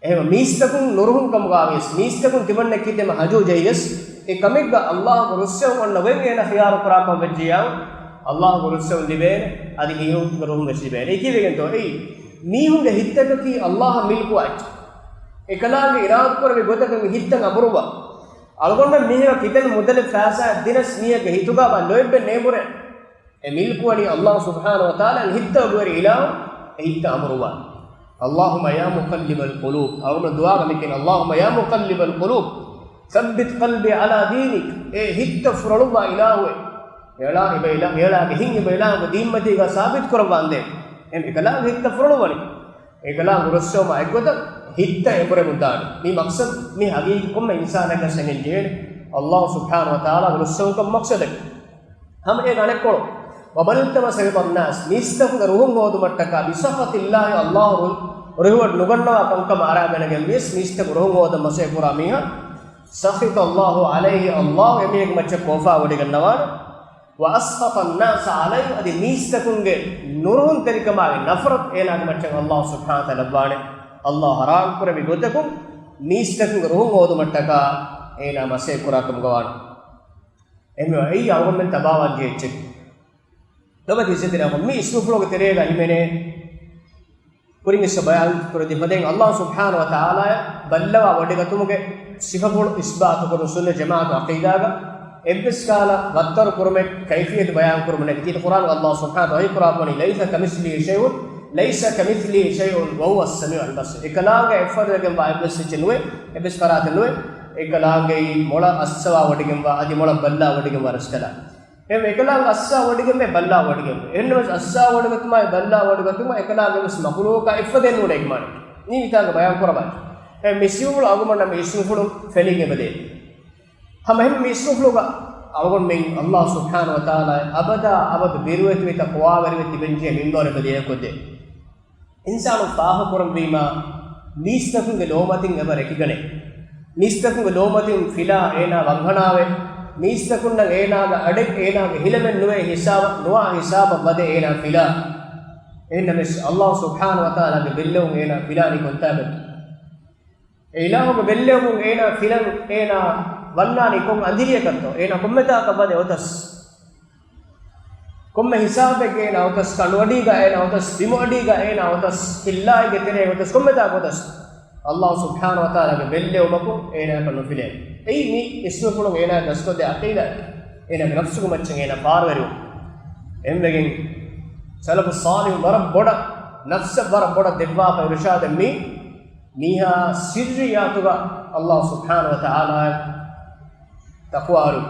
އެހެންވެ މީސްތަކުން ނުރުހުން ކަމުގަ ވިޔަސް، މީސްތަކުން ތިމަންނަ ކިތަންމެ ހަޖޫ ޖެހިޔަސް، އެ ކަމެއްގަ ﷲ ގެ ރުއްސެވުން އޮންނަ ގޮތް އޭނަ ޚިޔާރު ކުރާކަން ވެއްޖިއްޔާ، ﷲ ގެ ރުއްސެވުން ލިބޭނެ، އަދި މީހުންގެ ރުހުން ވެސް ލިބޭނެ. އެ ކީއްވެގެންތޯ؟ އެއީ މީހުންގެ ހިތްތަކަކީ ﷲ އަށް މިލްކުވާ އެއްޗެއް. އެކަލާނގެ އިރާދަކުރެއްވި ގޮތަކަށް ހިތްތައް އަމުރުވާ. އަޅުގަނޑަށް މީހަކަށް ކިތަންމެ މުދަލެއް ފައިސާއެއް ދިނަސް މީހެއްގެ ހިތުގަ ބަ ލޯތްބެއް ނޭނގުރޭ. އެ މިލްކުވަނީ ﷲ ސުބްޙާނަހޫ ވަތަޢާލާ އަށް. ހިތްތައް އޮގުވެރި އިލާހު އެ ހިތްތައް އަމުރުވާނެ. اللهم يا مقلب القلوب. އަޅުގަނޑު ދުޢާގަ މިކިޔަނީ، اللهم يا مقلب القلوب ثبت قلبي على دينك. އޭ ހިތްތައް ފުރޮޅުއްވާ އިލާހުވެ. އެޅާ އެބަ އިލާ-، އެޅާގެ ހިތް އެބަ އިލާހުގެ ދީންމަތީގަ ސާބިތު ކުރައްވާނދޭ. އެހެން އެކަލާނގެ ހިތްތައް ފުރޮޅުއްވަނީ. އެކަލާނގެ ރުއްސެވުމާ އެއްގޮތަށް ހިތްތައް އެނބުރެމުން ދާނެ. މި މަޤްޞަދު މި ހަގީގީ ކޮންމެ އިންސާނެއްގަ ސެނެން ޖެހޭނެ. އައްލާހު ސުބްޙާނަހު ވަތަޢާލާ އުޅުއްސަވުންކަން މަޤްޞަދަކީ. ހަމައެކަނި އަނެއްކޮޅު، وَبَلْ تَمَ سَخِطَ النَّاسِ، މީސްތަކުންގެ ރުހުން ހޯދުމަށްޓަކާ، بِسَخَطِ اللَّهِ، އައްލާހު ރު-، ރުހިވޮޑި ނުގަންނަވާ ކަންކަމަށް އަރާގަނެގެން ވިޔަސް، މީސްތަކުން ރުހުން ހޯދަން މަސައްކަތް ކުރާ މީހާ، سَخِطَ اللَّهُ عَلَيْهِ، އައްލާހު އެމީހެއްގެ މައްޗަށް ކޯފާވޮޑިގަންނަވާނެ. وَأَسَخَطَ النَّاسَ عَلَيْهِ، އަދި މީސްތަކުންގެ ނުރުހުންތެރިކަމާއި ނަފްރަތު އޭނާގެ މައްޗަށް އައްލާހު ސުބްޙާނަހު ވަތަޢާލާ ލައްވާނެ. އައްލާހު ޙަރާމް ކުރެއްވި ގޮތަކުން މީސްތަކުންގެ ރުހުން ހޯދުމަށްޓަކާ އޭނާ މަސައްކަތް ކުރާ ކަމުގަ ވާނެ. އެހެންވެ، އެއީ އަޅުގަނޑުމެން ތަބާވާން ޖެހޭ އެއްޗެއް. ލޮބުވެތި އިއްޒަތްތެރިން، މި އިސްމުފުޅުގެ ތެރޭގަ ހިމެނޭ ކުރިން އިސް ބަޔާން ކުރެއްވި ފަދައިން، އައްލާހު ސުބްޙާނަހު ވަތަޢާލާއަށް ބައްލަވާ ވޮޑިގަތުމުގެ ސިފަފުޅު އިސްބާތުކުރުން ސުންނަތް ޖަމާޢަތު ޢަޤީދާގަ އެއްވެސް ކަހަލަ ވައްތަރު ކުރުމެއް، ކައިފިއްޔަތު ބަޔާން ކުރުމެއް ނެތި. ކީރިތި ޤުރްއާނުގަ އައްލާހު ސުބްޙާނަހު ވަތަޢާލާ ވަޙީ ކުރާ ފަދައިން، لَيْسَ كَمِثْلِهِ شَيْءٌ، لَيْسَ كَمِثْلِهِ شَيْءٌ وَهُوَ السَّمِيعُ الْبَصِيرُ. އެކަލާނގެ އެއްފަދައިގެންވާ އެއްވެސް އެއްޗެއް ނުވޭ، އެއްވެސް ފަރާތެއް ނުވޭ. އެކަލާނގެއީ މޮޅަށް އައްސަވާ ވޮޑިގެންވާ، އަދި މޮޅަށް ބައްލާ ވޮޑިގެންވާ ރަސްކަލާ. އެހެން އެކަލާނގެ އައްސާ ވޮޑިގެންވޭ، ބައްލާ ވޮޑިގެންވޭ. އެހެންނަމަވެސް އައްސާ ވޮޑިގަތުމާއި ބައްލާ ވޮޑިގަތުމާ އެކަލާނގެ އެއްވެސް މަޚުލޫޤާ އެއްފަދައެއް ނޫނޭ އެކި މާނަ. މީ މިތާގަ ބަޔާން ކުރައްވާ. އެ މި ސިފަފުޅު އަޅުގަނޑަށް މި އިސްމުފުޅު ފެނިގެން އެބަދޭ. ހަމަ އެހެން މި އިސްމުފުޅުގަ އަޅުގަނޑުމެން އައްލާހު ސުބްޙާނަހު ވަތަޢާލާ އަބަދާ އަބަދު ބިރުވެތިވެ ތަޤްވާވެރިވެ ތިބެންޖެހޭ މިންވަރު އެބަދޭ ކޮށްދޭ. އިންސާނުން ފާހަގަކުރަންވީމާ، މީސްތަކުންގެ ލޯމަތިން އެބަ ރެކިގަނޭ. މީސްތަކުންގެ ލޯމަތިން ފިލާ އޭނާ ވަންހަނާވޭ. މީސްތަކުންނަށް އޭނާގެ އަޑެއް، އޭނާގެ ހިލަމެއް ނުވޭ ހިސާބަށް، ނުވާ ހިސާބަށް ވަދެ އޭނާ ފިލާ. އެހެންނަމަވެސް، އައްލާހު ސުބްޙާނަހު ވަތަޢާލާގެ ބެއްލެވުން އޭނާ ފިލާނީ ކޮންތާކަށް؟ އެ އިލާހުގެ ބެއްލެވުމުން އޭނާ ފިލަން، އޭނާ ވަންނާނީ ކޮން އަނދިރިއަކަށްތޯ؟ އޭނާ ކޮންމެތާކަށް ވަދެ އޮތަސް، ކޮންމެ ހިސާބެއްގަ އޭނާ އޮތަސް، ކަނޑުއަޑީގަ އޭނާ އޮތަސް، ބިމުއަޑީގަ އޭނާ އޮތަސް، ހިއްލާއެއްގެ ތެރޭގަ އޮތަސް، ކޮންމެތާކަށް އޮތަސް، އައްލާހު ސުބްޙާނަހު ވަތަޢާލާގެ ބެއްލެވުމަކުން އޭނާއަކަށް ނުފިލޭނެ. އެއީ މި އިސްމުފުޅުން އޭނާ ދަސްކޮށްދޭ ޢަޤީދާ، އޭނާގެ ނަފްސުގެ މައްޗަށް އޭނާ ފާރުވެރިވުން. އެހެންވެގެން، ސަލަފު ޞާލިޙު ވަރަށް ބޮޑަށް، ނަފްސަށް ވަރަށް ބޮޑަށް ދެއްވާފަ އިރުޝާދެއް މީ. މީހާ ސިއްރިއްޔާތުގަ އައްލާހު ސުބްޙާނަހު ވަތަޢާލާއަށް ތަޤްވާވެރިވުން.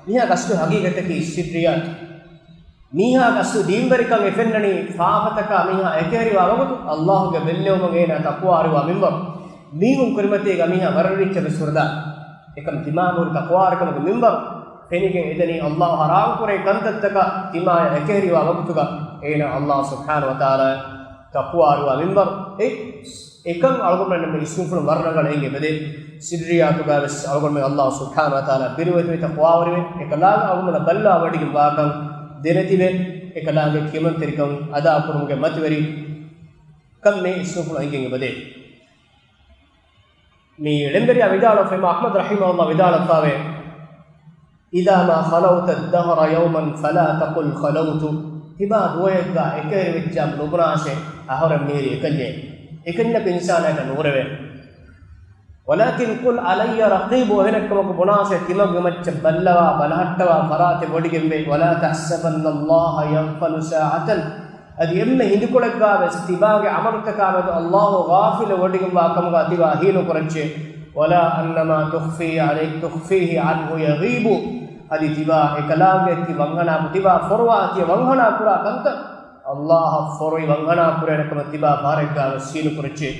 މީހާގެ އަސްލު ހަގީގަތަކީ ސިއްރިއްޔާތު. މީހާގެ އަސްލު ދީންވެރިކަން އެ ފެންނަނީ ފާފަތަކާ މީހާ އެކަހެރިވާ ވަގުތު، އައްލާހުގެ ބެއްލެވުމުން އޭނާ ތަޤްވާވެރިވާ މިންވަރު. މީހުން ކުރިމަތީގަ މީހާ ވަރަށް ރީއްޗަށް ވެސް ހުރެދާނެ. އެކަމް ތިމާމުރި ތަޤްވާވެރިކަމުގެ މިންވަރު. ފެނިގެން އެދެނީ އައްލާހު ޙަރާމް ކުރޭ ކަންތައްތަކަށް ތިމާޔަށް އެކަހެރިވާ ވަގުތުގަ އޭނާ އައްލާހު ސުބްޙާނަހު ވަތަޢާލާއަށް ތަޤްވާވެރިވާ މިންވަރު. އެ އެކަން އަޅުގަނޑުމެން މި އިސްމުފުޅު ވަރަށް ރަނގަޅަށް އެނގޭ އެބަދޭ. ސިއްރިއްޔާތުގަ ވެސް އަޅުގަނޑުމެން އައްލާހު ސުބްޙާނަހު ވަތަޢާލާ ބިރުވެތިވެ ތަޤްވާވެރިވެ، އެކަލާނގެ އަޅުގަނޑަށް ބައްލަވާ ވޮޑިގެން ވާކަން ދެނެތިބެ، އެކަލާނގެ ކިޔަމަންތެރިކަން އަދާކުރުމުގެ މަތިވެރި ކަން މި އިސްމުފުޅު އެނގެން އެބަދޭ. މި ޅެންވެރިޔާ ވިދާޅުވެފައި އިމާމް އަޙްމަދު ރަޙިމަހުﷲ ވިދާޅުވެފައިވޭ، إذا ما خلوت الدهر يوما فلا تقل خلوت. ތިބާ ދުވަހެއްގަ އެކަހެރިވެއްޖާމު ނުބުނާށޭ، އަހަރެން މިހިރީ އެކަންޏޭ. އެކަންޏަކު އިންސާނާއަކަށް ނުހުރެވޭ. ولكن قل علي رقيب، އެހެނެއްކަމަކު ބުނާށޭ، ތިމަގުގެ މައްޗަށް ބައްލަވާ، ބަލަހައްޓަވާ ފަރާތެއް ވޮޑިގެންވޭ. ولا تحسبن الله يغفل ساعة. އަދި އެންމެ ހިނދުކޮޅެއްގަ ވެސް ތިބާގެ ޢަމަލުތަކާމެދު އައްލާހު ޣާފިލު ވޮޑިގެންވާ ކަމުގަ ތިބާ ހީނުކުރައްޗޭ. ولا أن ما تخفي عليه، تخفيه عنه يغيب. އަދި ތިބާ އެކަލާނގެ ތި ވަންހަނާ، ތިބާ ފޮރުވާ ތިޔަ ވަންހަނާ ކުރާ ކަންތައް އައްލާހަށް ފޮރުވި ވަންހަނާ ކުރޭނެ ކަމަށް ތިބާ ފަހަރެއްގަ ވެސް ހީނުކުރައްޗޭ.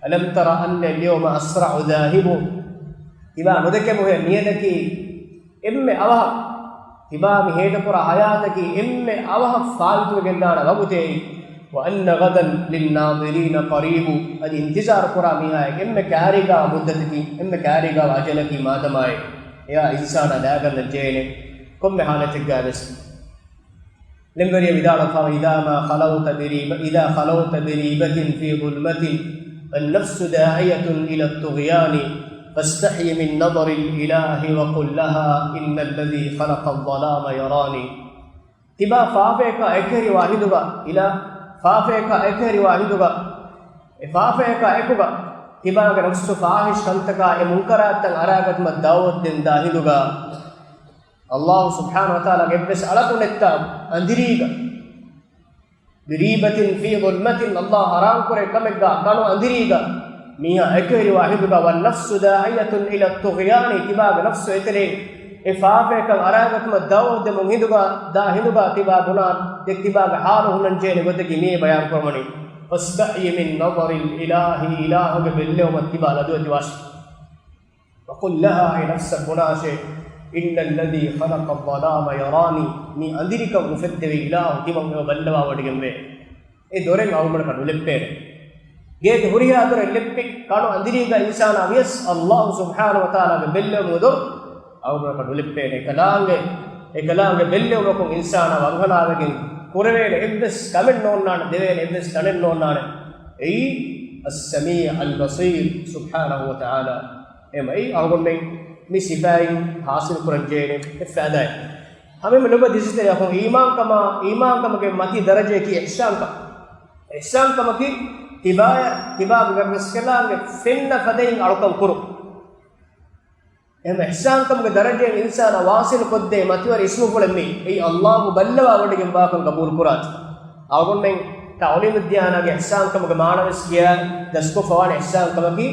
ألم تر أني اليوم أسرع ذاهب. ތިބާ ނުދެކެމުހޭ މިއަދަކީ އެންމެ އަވަހަށް، ތިބާ މި ހޭދަކުރާ ޙަޔާތަކީ އެންމެ އަވަހަށް ފާއިތުވެގެންދާނެ ވަގުތޭ. وأن غدا للناظرين قريب. އަދި އިންތިޒާރު ކުރާ މީހާއަށް އެންމެ ކާރީގާ މުއްދަތަކީ، އެންމެ ކާރީގާ އަޖަލަކީ މާދަމާއޭ. އެއާ އިންސާނާ ލާގަންނަން ޖެހޭނެ ކޮންމެ ޙާލަތެއްގާ ވެސް. ޅެންވެރިޔާ ވިދާޅުވެފައިވޭ، إذا ما خلوت بريب، إذا خلوت بريبة في ظلمة فالنفس داعية إلى الطغيان، فاستحي من نظر الإله وقل لها إن الذي خلق الظلام يراني. ތިބާ ފާފަޔަކާ އެކަހެރިވާ ހިނދުގަ، އިލާ، ފާފަޔަކާ އެކަހެރިވާ ހިނދުގަ، އެ ފާފަޔަކާ އެކުގަ، ތިބާގެ ނަފްސު ފާޙިޝް ކަންތަކާ އެ މުންކަރާތްތައް އަރާގަތުމަށް ދަޢުވަތު ދެން ދާ ހިނދުގަ، އައްލާހު ސުބްޙާނަހު ވަތަޢާލާގެ އެއްވެސް އަޅަކު ނެއްތާ އަނދިރީގަ، بريبة في ظلمة، އައްލާހު ޙަރާމް ކުރޭ ކަމެއްގަ ކަނު އަނދިރީގަ، މީހާ އެކަހެރިވާ ހިނދުގަ، والنفس داعية إلى الطغيان، ތިބާގެ ނަފްސު އެތެރޭ އެ ފާފަޔަކަށް އަރާގަތުމަށް ދަޢުވަތު ދެމުން ހިނދުގަ، ދާ ހިނދުގަ ތިބާ ބުނާ، ދެ ތިބާގެ ޙާލު ހުންނަން ޖެހޭނެ ގޮތަކީ މިއީ ބަޔާން ކުރަމުނީ. فاستحي من نظر الإله، އިލާހުގެ ބެއްލެވުމަށް ތިބާ ލަދުވެތިވާށި. وقل لها، އޭ ނަފްސަށް ބުނާށޭ، إن الذي خلق الظلام يراني، މި އަނދިރިކަން އުފެއްދެވި އިލާހު ތިމަން އެބަ ބައްލަވާވަޑިގެންވޭ. އެ ދޮރެއް އަޅުގަނޑަކަށް ނުލެއްޕޭނެ. ގޭގެ ހުރިހާ ދޮރެއް ލެއްޕި ކަނު އަނދިރީގަ އިންސާނާ ވިޔަސް، އައްލާހު ސުބްޙާނަހު ވަތަޢާލާގެ ބެއްލެވުމުގެ ދޮރު އަޅުގަނޑަކަށް ނުލެއްޕޭނެ. އެކަލާނގެ، އެކަލާނގެ ބެއްލެވުމަކުން އިންސާނާ ވަންހަނާވެގެން ކުރެވޭނެ އެއްވެސް ކަމެއް ނޯންނާނެ، ދެވޭނެ އެއްވެސް ތަނެއް ނޯންނާނެ. އެއީ السميع البصير ސުބްޙާނަހު ވަތަޢާލާ. އެމައި އަޅުގަނޑުމެން މި ސިފައިން ހާސިލް ކުރަން ޖެހޭނެ އެއް ފައިދާއެއް. ހަމައެންމެ ލޮބުވެތި އިސްތަށި އަޚުން، އީމާންކަމާ، އީމާންކަމުގެ މަތީ ދަރަޖައަކީ އިޙްސާންކަން. އިޙްސާންކަމަކީ ތިބާޔަށް، ތިބާގެ ރަސްކަލާނގެ ފެންނަ ފަދައިން އަޅުކަން ކުރުން. އެހެން އިޙްސާންކަމުގެ ދަރަޖައިން އިންސާނާ ވާސިލު ކޮށްދޭ މަތިވެރި އިސްމުފުޅެއް މީ. އެއީ އައްލާހު ބައްލަވާވަޑިގެން ވާކަން ގަބޫލު ކުރާތި. އަޅުގަނޑުމެން ތަޢުލީމުއްދިޔާނާގެ އިޙްސާންކަމުގެ މާނަވެސް ކިޔާ ދަސްކޮށްފަވާނެ. އިޙްސާންކަމަކީ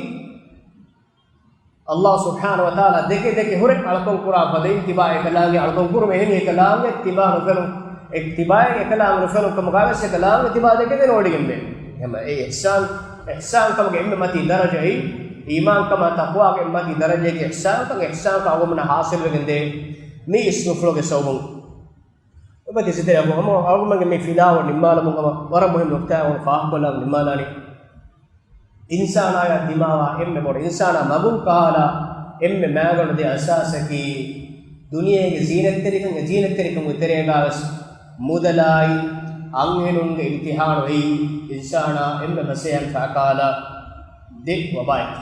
އައްލާހު ސުބްޙާނަހު ވަތަޢާލާ ދެކެ ދެކެ ހުރެ އަޅުކަން ކުރާ ފަދައިން ތިބާ އެކަލާނގެ އަޅުކަން ކުރުމެއް. އެހެނީ އެކަލާނގެ ތިބާ ނުފެނުން، އެ ތިބާއެއް އެކަލާނގެ ނުފެނުން ކަމުގަވެސް އެކަލާނގެ ތިބާ ދެކެ ދެނެވޮޑިގެންވޭ. އެހެން އެ އިޙްސާން، އިޙްސާންކަމުގެ އެންމެ މަތީ ދަރަޖައީ، އީމާންކަމާ ތަޤްވާގެ އެންމެ މަތީ ދަރަޖައަކީ އިޙްސާންކަން. އިޙްސާންކަން އަޅުގަނޑުމެންނަށް ހާސިލްވެގެންދޭ މި އިސްމުފުޅުގެ ސަބަބުން. އެބަ ތިސިތެރި އަބު ހަމަ އަޅުގަނޑުމެންގެ މި ފިލާވަޅު ނިންމާލަމުން ހަމަ ވަރަށް މުހިންމު ނުކްތާއެއް ފާހަގަކޮށްލަން ނިންމާލާނީ. އިންސާނާޔާ ދިމާވާ އެންމެ ބޮޑު އިންސާނާ މަގުން ކަހާލާ އެންމެ މައިގަނޑު ދޭ އަސާސަކީ ދުނިޔޭގެ ޒީނަތްތެރިކަން. އެ ޒީނަތްތެރިކަމުގެ ތެރޭގަވެސް މުދަލާއި އަންހެނުންގެ އިމްތިޙާނު އެއީ އިންސާނާ އެންމެ ފަސޭހަން ފާކާލާ ދެ ވަބާއެއް.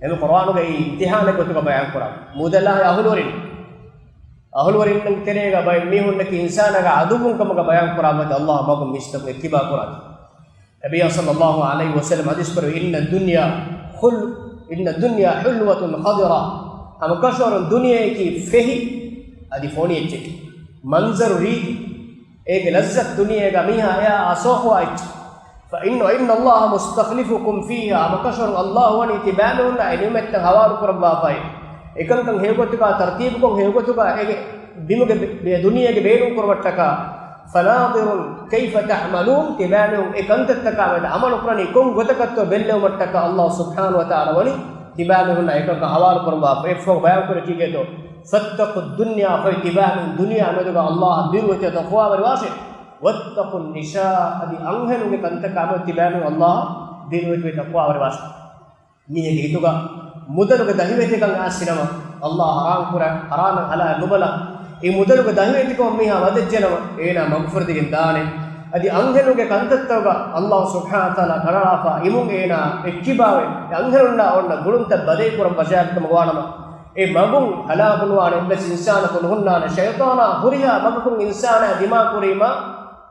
އެންމެ ޤުރްއާނުގައި އިމްތިޙާނެއް ގޮތުގަ ބަޔާން ކުރާ މުދަލާއި އަހުލުވެރިން، އަހުލުވެރިންނަށް ތެރޭގަ ބައެއް މީހުންނަކީ އިންސާނާގެ އަދުއްވުން ކަމުގަ ބަޔާން ކުރާ މަތި އައްލާހު މަގުން މީސްތަކުން އެއްކިބާ ކުރާތި. ނަބިއްޔާ ޞައްލައްލާހު ޢަލައިހި ވަސައްލަމް ޙަދީޘް ކުރެއްވި، إن الدنيا حل، إن الدنيا حلوة خضرة، ހަމަކަށަވަރުން ދުނިޔެއަކީ ފެހި އަދި ފޮނި އެއްޗެކޭ. މަންޒަރު ރީތި، އޭގެ ލައްޒަތު ދުނިޔޭގަ މީހާ އެއާ އަސޯހުވާ އެއްޗެއް. فإن، إن الله مستخلفكم فيها، ހަމަކަށަވަރުން އައްލާހު ވަނީ ތިބާމީހުންނާ އެ ނިޢުމަތްތައް ހަވާލު ކުރައްވާފައި. އެކަންކަން ހެޔޮގޮތުގަ، ތަރުތީބުކޮށް ހެޔޮގޮތުގަ އޭގެ ބިމުގެ ބެ-، ބެ-، ދުނިޔޭގެ ބޭނުން ކުރުމަށްޓަކާ، فناظر كيف تعملون، ތިބާމީހުން އެ ކަންތައްތަކާ މެދު ޢަމަލު ކުރަނީ ކޮން ގޮތަކަށްތޯ ބެއްލެވުމަށްޓަކާ އައްލާހު ސުބްޙާނަހު ވަތަޢާލާ ވަނީ ތިބާމީހުންނާ އެކަންކަން ހަވާލު ކުރައްވާފަ. އެއްފަހު ބަޔާން ކުރެއްވި ކީކޭތޯ؟ فاتقوا الدنيا، ފައި ތިބާމީހުން ދުނިޔެއާ މެދުގަ އައްލާހަށް ބިރުވެތި ތަޤްވާވެރިވާށޭ. واتقوا النساء، އަދި އަންހެނުންގެ ކަންތަކާ މެދު ތިބާމީހުން އައްލާހަށް ބިރުވެތި ތަޤްވާވެރިވާށޭ. މީހެއްގެ ހިތުގަ މުދަލުގެ ދަހިވެތިކަން އައިސްފިނަމަ، އައްލާހު ޙަރާމް ކުރާ، ޙަރާމެއް ޙަލާލެއް ނުބަލާ، އެ މުދަލުގެ ދަހިވެތިކަމަށް މީހާ ވަދެއްޖެނަމަ، އޭނާ މަގުފުރެދިގެން ދާނެ. އަދި އަންހެނުންގެ ކަންތައްތަކުގަ އައްލާހު ސުބްޙާނަހު ވަތަޢާލާ ކަނޑައަޅާފަ އިމުން އޭނާ އެއްކިބާވެ، އެ އަންހެނުންނާ އޮންނަ ގުޅުންތައް ބަދަހި ކުރަން ފަށާފިކަމަށް ވާނަމަ، އެ މަގުން ހަލާކުނުވާނެ އެއްވެސް އިންސާނަކު ނުހުންނާނެ. ޝައިޠާނާ ހުރިހާ މަގަކުން އިންސާނާ ދިމާކުރީމާ،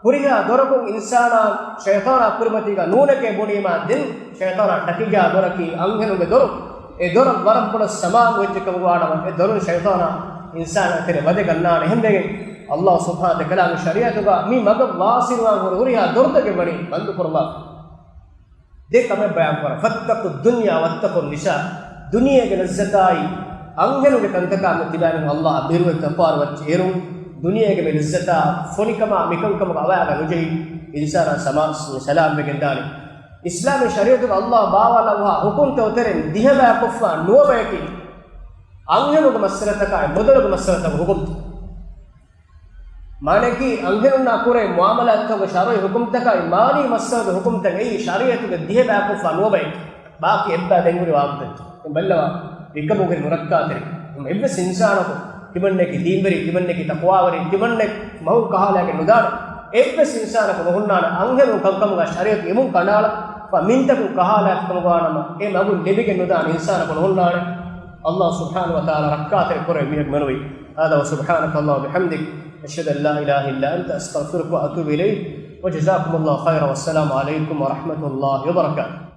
ހުރިހާ ދޮރަކުން އިންސާނާ ޝައިޠާނާ ކުރިމަތީގަ ނޫނެކޭ ބުނީމާ، ދެން ޝައިޠާނާ ޓަކިގާ ދޮރަކީ އަންހެނުންގެ ދޮރު. އެ ދޮރަށް ވަރަށް ބޮޑަށް ސަމާލު ވެއްޖެ ކަމަށް ވާނަމަ، އެ ދޮރުން ޝައިޠާނާ އިންސާނާ ތެރެ ވަދެ ގަންނާނެ. އެހެންވެގެން އައްލާހު ސުބްޙާނަހު ވަތަޢާލާގެ ޝަރީޢަތުގަ މި މަގަށް ވާސިލުވާން ހުރި ހުރިހާ ދޮރުތަކެއް ވަނީ ބަންދު ކުރައްވާފަ. ދެ ކަމެއް ބަޔާން ކުރަން. فاتقوا الدنيا واتقوا النساء. ދުނިޔޭގެ ލައްޒަތާއި އަންހެނުގެ ކަންތަކާ މެދު ތިބާމީހުން އައްލާހަށް ބިރުވެތި ތަޤްވާވެރިވާށޭ. އޭރުން ދުނިޔޭގެ މި ލައްޒަތާ ފޮނިކަމާ މިކަންކަމުގަ އަވަޔާގަ ނުޖެހި އިންސާނާ ސަމާ-، ސަލާމް ވެގެންދާނެ. އިސްލާމީ ޝަރީޢަތުގަ އައްލާހު ބާވާލައްވާ ހުކުމްތައް ތެރެއިން ދިހަ ބަޔަކު އުފާ ނުވަ ބަޔަކީ އަންހެނުންގެ މައްސަލަތަކާއި މުދަލުގެ މައްސަލަތަކުގެ ހުކުމްތައް. މާނައަކީ، އަންހެނުންނާ ކުރެ މުޢާމަލާތުގެ ޝަރުޢީ ހުކުމްތަކާއި މާލީ މައްސަލަތުގެ ހުކުމްތައް އެއީ ޝަރީޢަތުގެ ދިހަ ބަޔަކު އުފާ ނުވަ ބަޔަކީ. ބާކީ އެއްބަޔަށް ދެން ހުރި ވާހަކަތައް ބައްލަވާ، ވިއްކަމުގެ ނުރައްކާތެރި. އެއްވެސް އިންސާނަކު، ތިމަންނަކީ ދީންވެރި، ތިމަންނަކީ ތަޤްވާވެރި، ތިމަންނެ މަގުން ކަހާލާގެން ނުދާނެ. އެއްވެސް އިންސާނަކު ނުހުންނާނެ އަންހެނުން ކަންކަމުގަ ޝަރީޢަތު އިމުން ކަނޑައަޅާފަ މިންތަކުން ކަހާލާފިކަމުގަ ވާނަމަ، އެ މަގުން ލެބިގެން ނުދާނެ އިންސާނަކު ނުހުންނާނެ. އައްލާހު ސުބްޙާނަހު ވަތަޢާލާ ރައްކާތެރި ކުރެވި މީހަކު މެނުވީ. هذا وسبحانك اللهم وبحمدك، أشهد أن لا إله إلا أنت، أستغفرك وأتوب إليك. وجزاكم الله خيرا، والسلام عليكم ورحمة الله وبركاته.